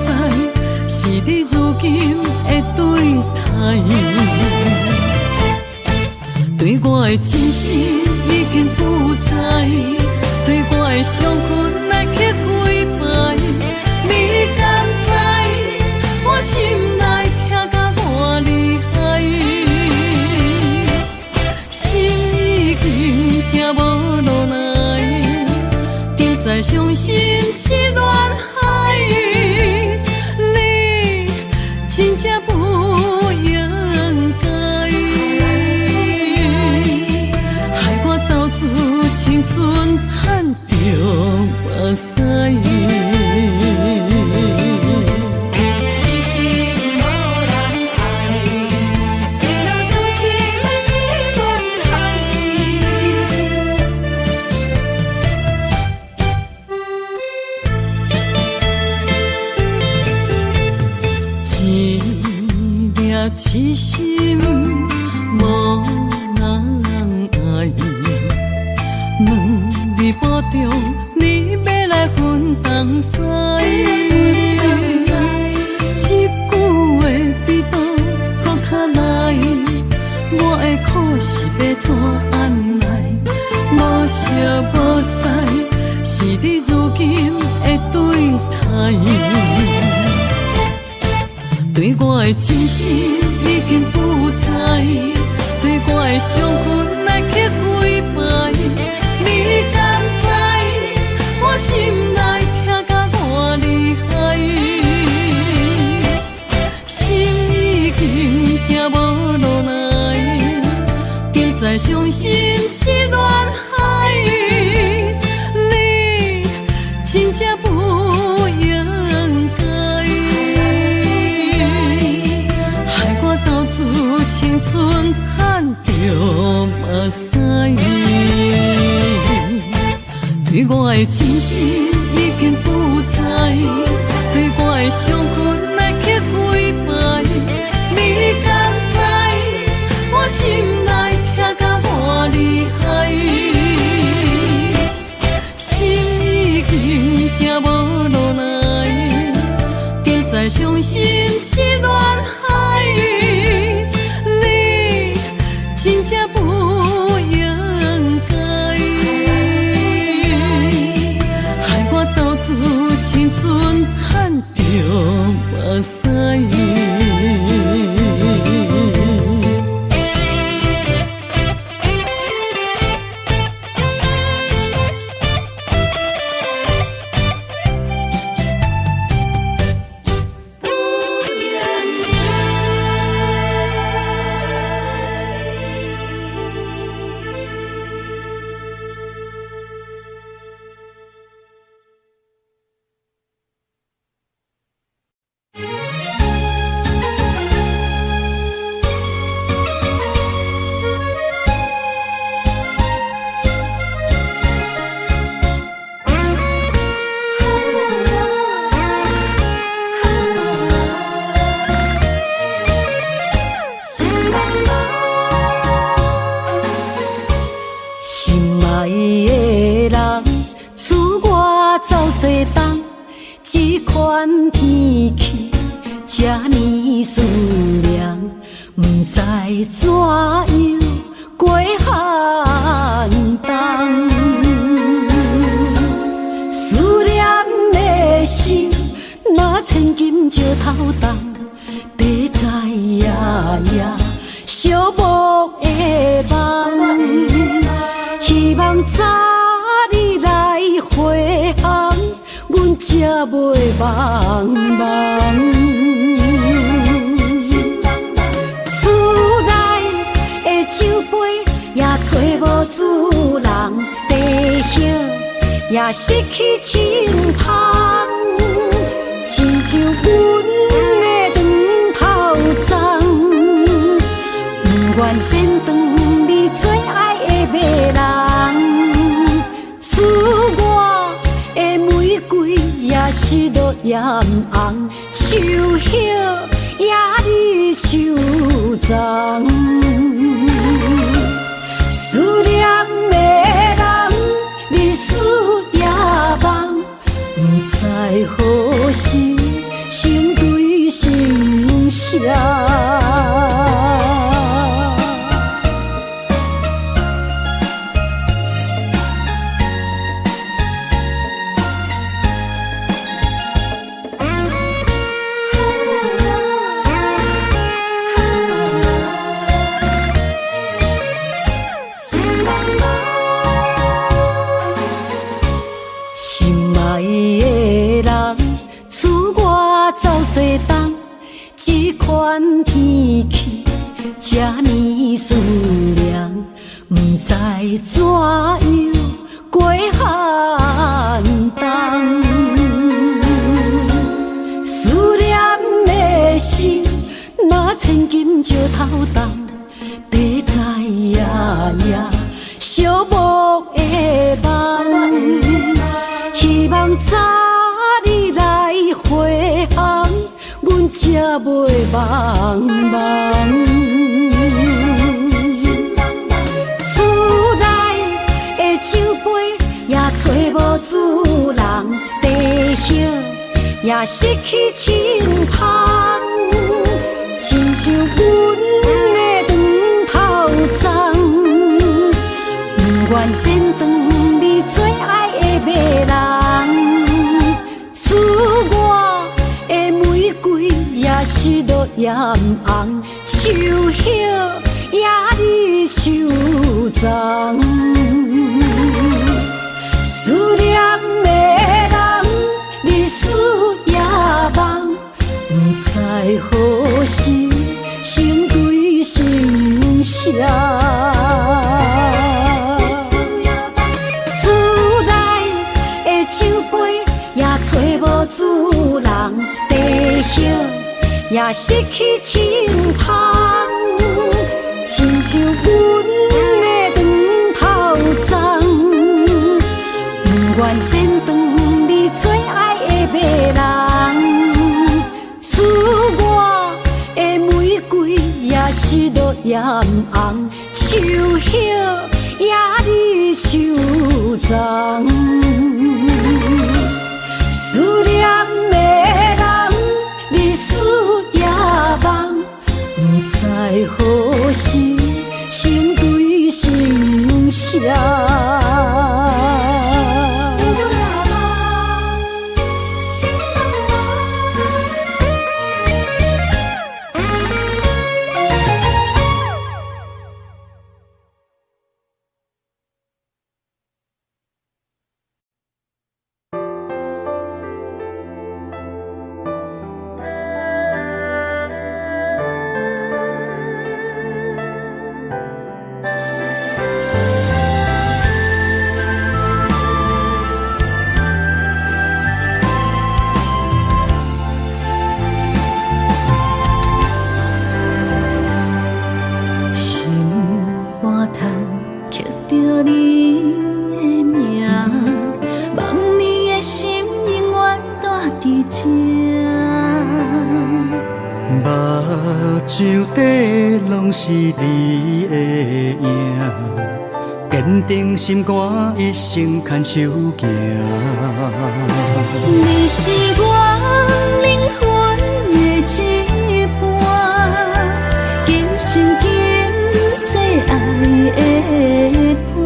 是你如今的對待。對我的真心已經不在，對我的傷痕來刻幾擺，你敢知我心內疼甲偌厲害？心已經疼無落來，定知傷心是亂海，你真正不應該，害我投資青春趁著目屎。一粒痴心無人愛，兩字保重，你欲來分東西。對我的真心已經不在，對我的傷痕來刻幾擺，你敢知我心內疼甲偌厲害？心已經疼無落來，敢知傷心是亂海，你真正不應該，害我投資青春趁著目屎。對我的真心已經不在，對我的傷痕來刻幾擺，你敢知我心內疼甲偌厲害？心已經疼無落來，敢知傷心是亂海，你真正不應該，害我投資青春趁著目屎。心愛的人，自我走西東，這款天氣這呢思念，不知怎樣過寒冬。思念的心，若千金石頭重，地在夜夜寂寞的夢。希望早日來回航，阮才袂茫茫。厝內的酒杯也揣無主人，茶葉也失去清芳，親像阮的長頭鬃，不願剪斷你最愛的迷人。賜我的玫瑰也是落艷紅，樹葉也離樹欉。思念的人，日思夜夢，不知何時心對心相。心愛的人，自我走西東，這款天氣這呢思念，不知怎樣過寒冬。思念的心，若千金石頭重，地在夜夜寂寞的夢。希望早日來回航，阮才袂茫茫。厝內的酒杯也揣無主人，茶葉也失去清芳，親像阮的長頭鬃，不願剪斷你最愛的迷人。賜我的玫瑰也是落葉紅，樹葉也離樹欉。思念的人，日思夜夢，不知何時心對心相。厝內的酒杯也揣無主人，茶葉也失去清芳，親像阮的長頭鬃。不願剪斷你最愛的迷人，厝外的玫瑰也是落葉紅，樹葉也離樹欉。思念的人，日思夜夢，不知何時心對心相。心肝頭刻著你的名，望你的心永遠住佇這。目睭底攏是你的影，堅定心肝一生牽手行。你是我靈魂的一半，今生今世愛的伴。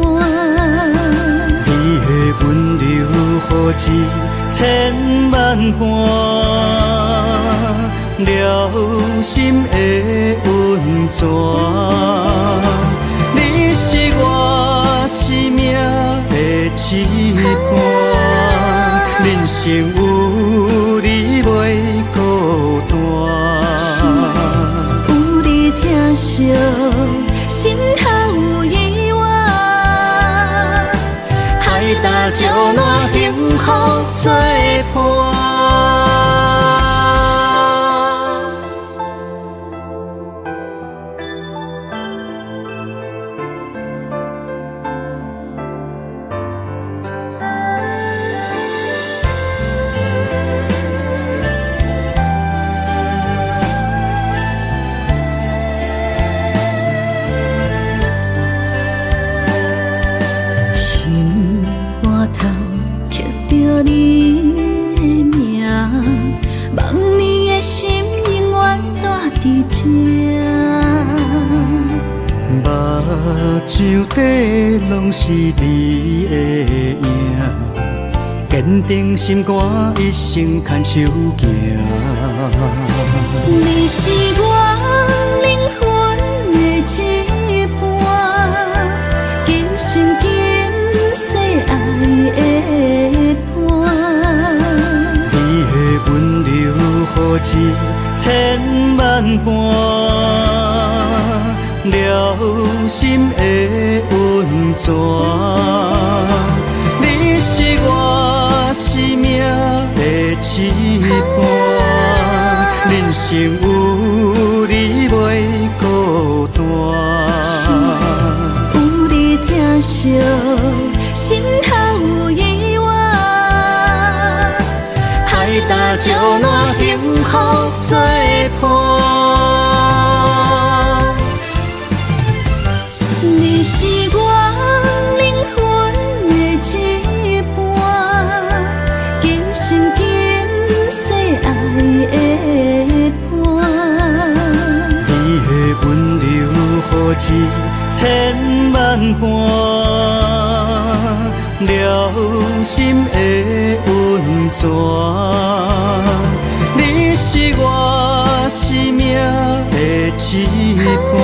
你的溫柔予一千萬番，療心的溫泉。你是我生命的一半，人生有你袂孤單。有你疼惜，心頭有依偎。海搭石烂幸福作伴。心肝頭刻著你的名，望你的心永遠住佇這。目睭底攏是你的影，堅定心肝一生牽手行。你是我靈魂的一半，今生今世愛的伴。你的溫柔予一千萬番，療心的溫泉。你是我生命的一半，人生有你袂孤單。有你疼惜，心頭有依偎。海搭石烂幸福作伴。你是我靈魂的一半，今生今世愛的伴。你的溫柔予一千萬番，療心的溫泉。你是我生一半。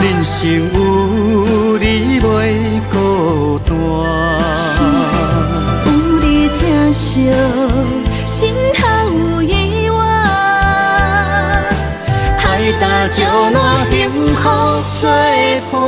人生有你袂孤單。心有你疼惜，心頭有依偎。海搭石爛幸福做伴。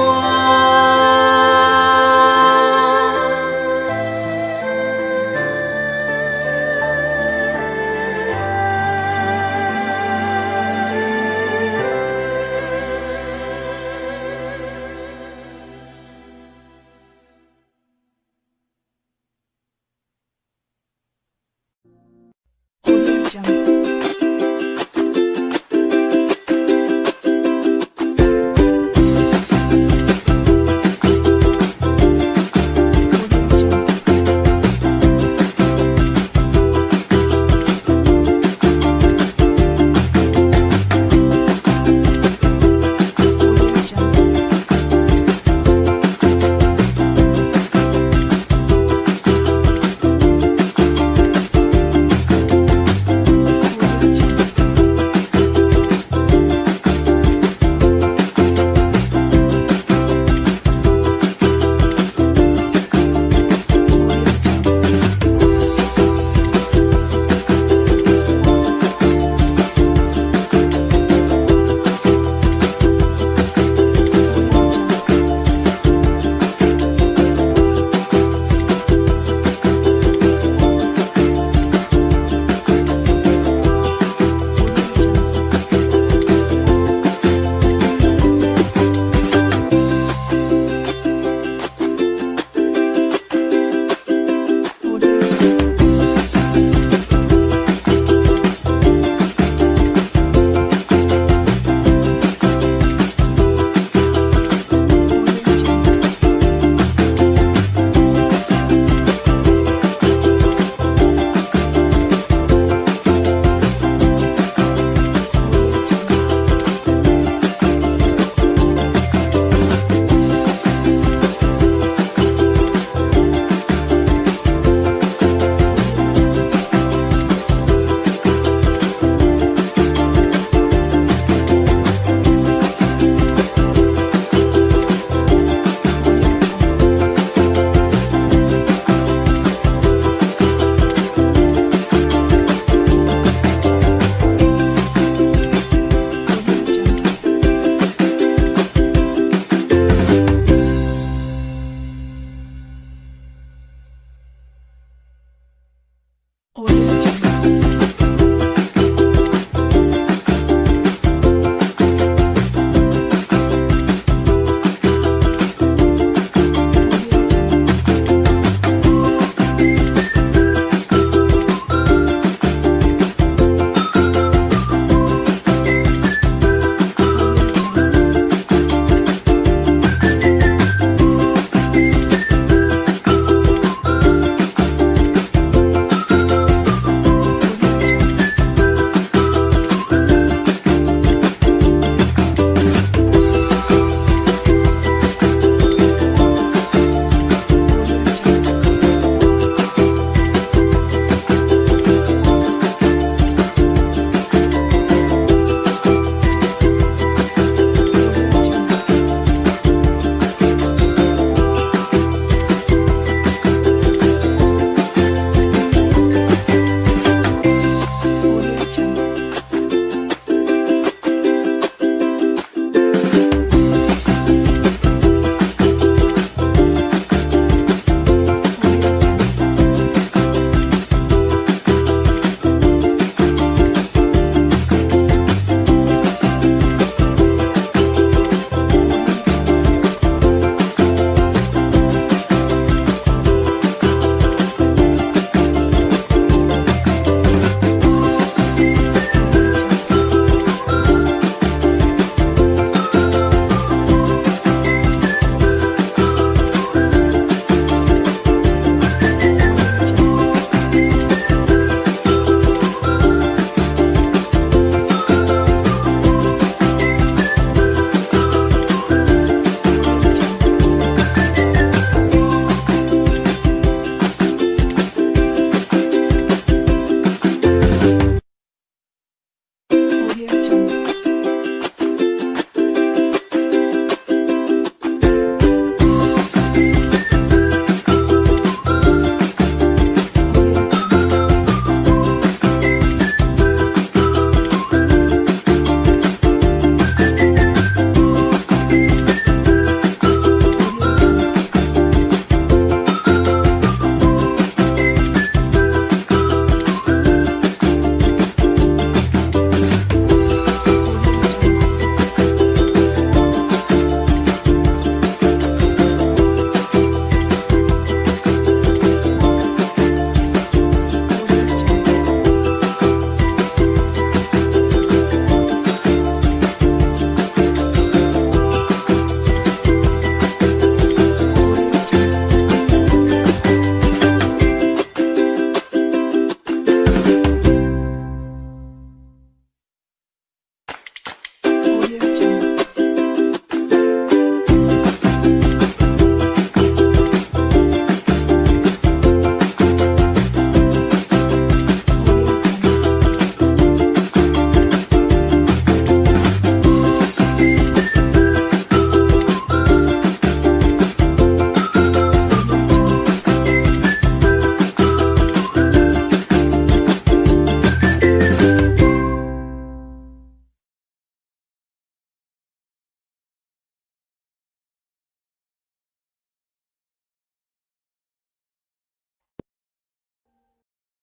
Audio Jungle.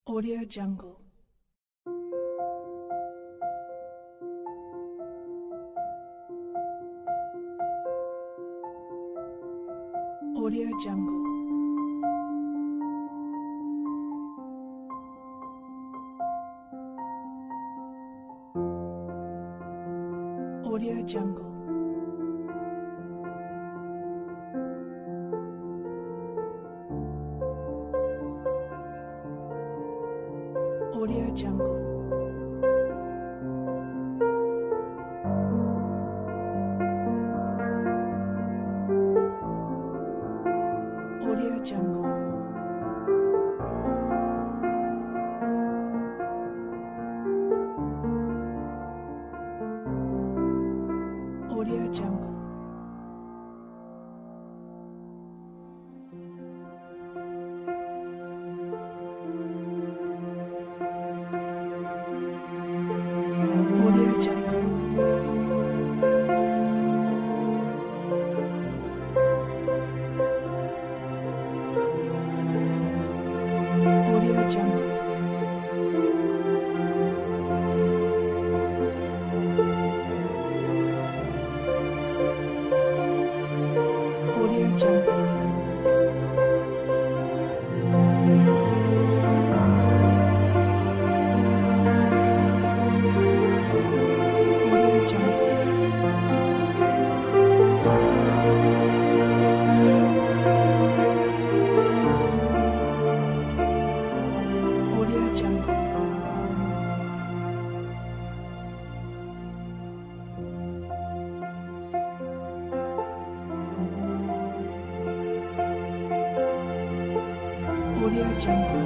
Audio Jungle. Audio Jungle. Audio Jungle. Audio Jungle. Audio Jungle. Audio Jungle. Audio Jungle. Audio Jungle. Audio Jungle. Audio Jungle. Audio Jungle. Audio Jungle. Audio Jungle. Audio Jungle.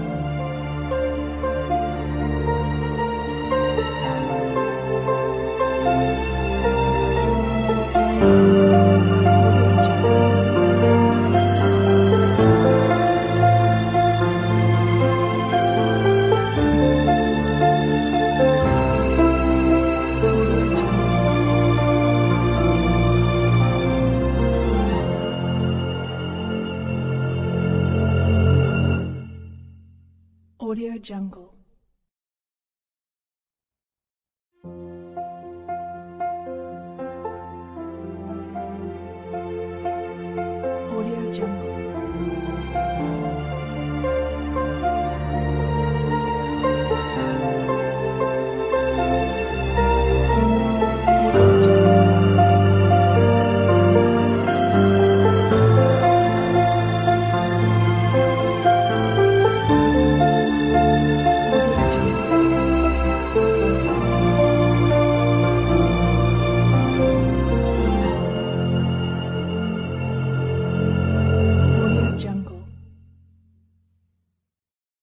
Audio Jungle.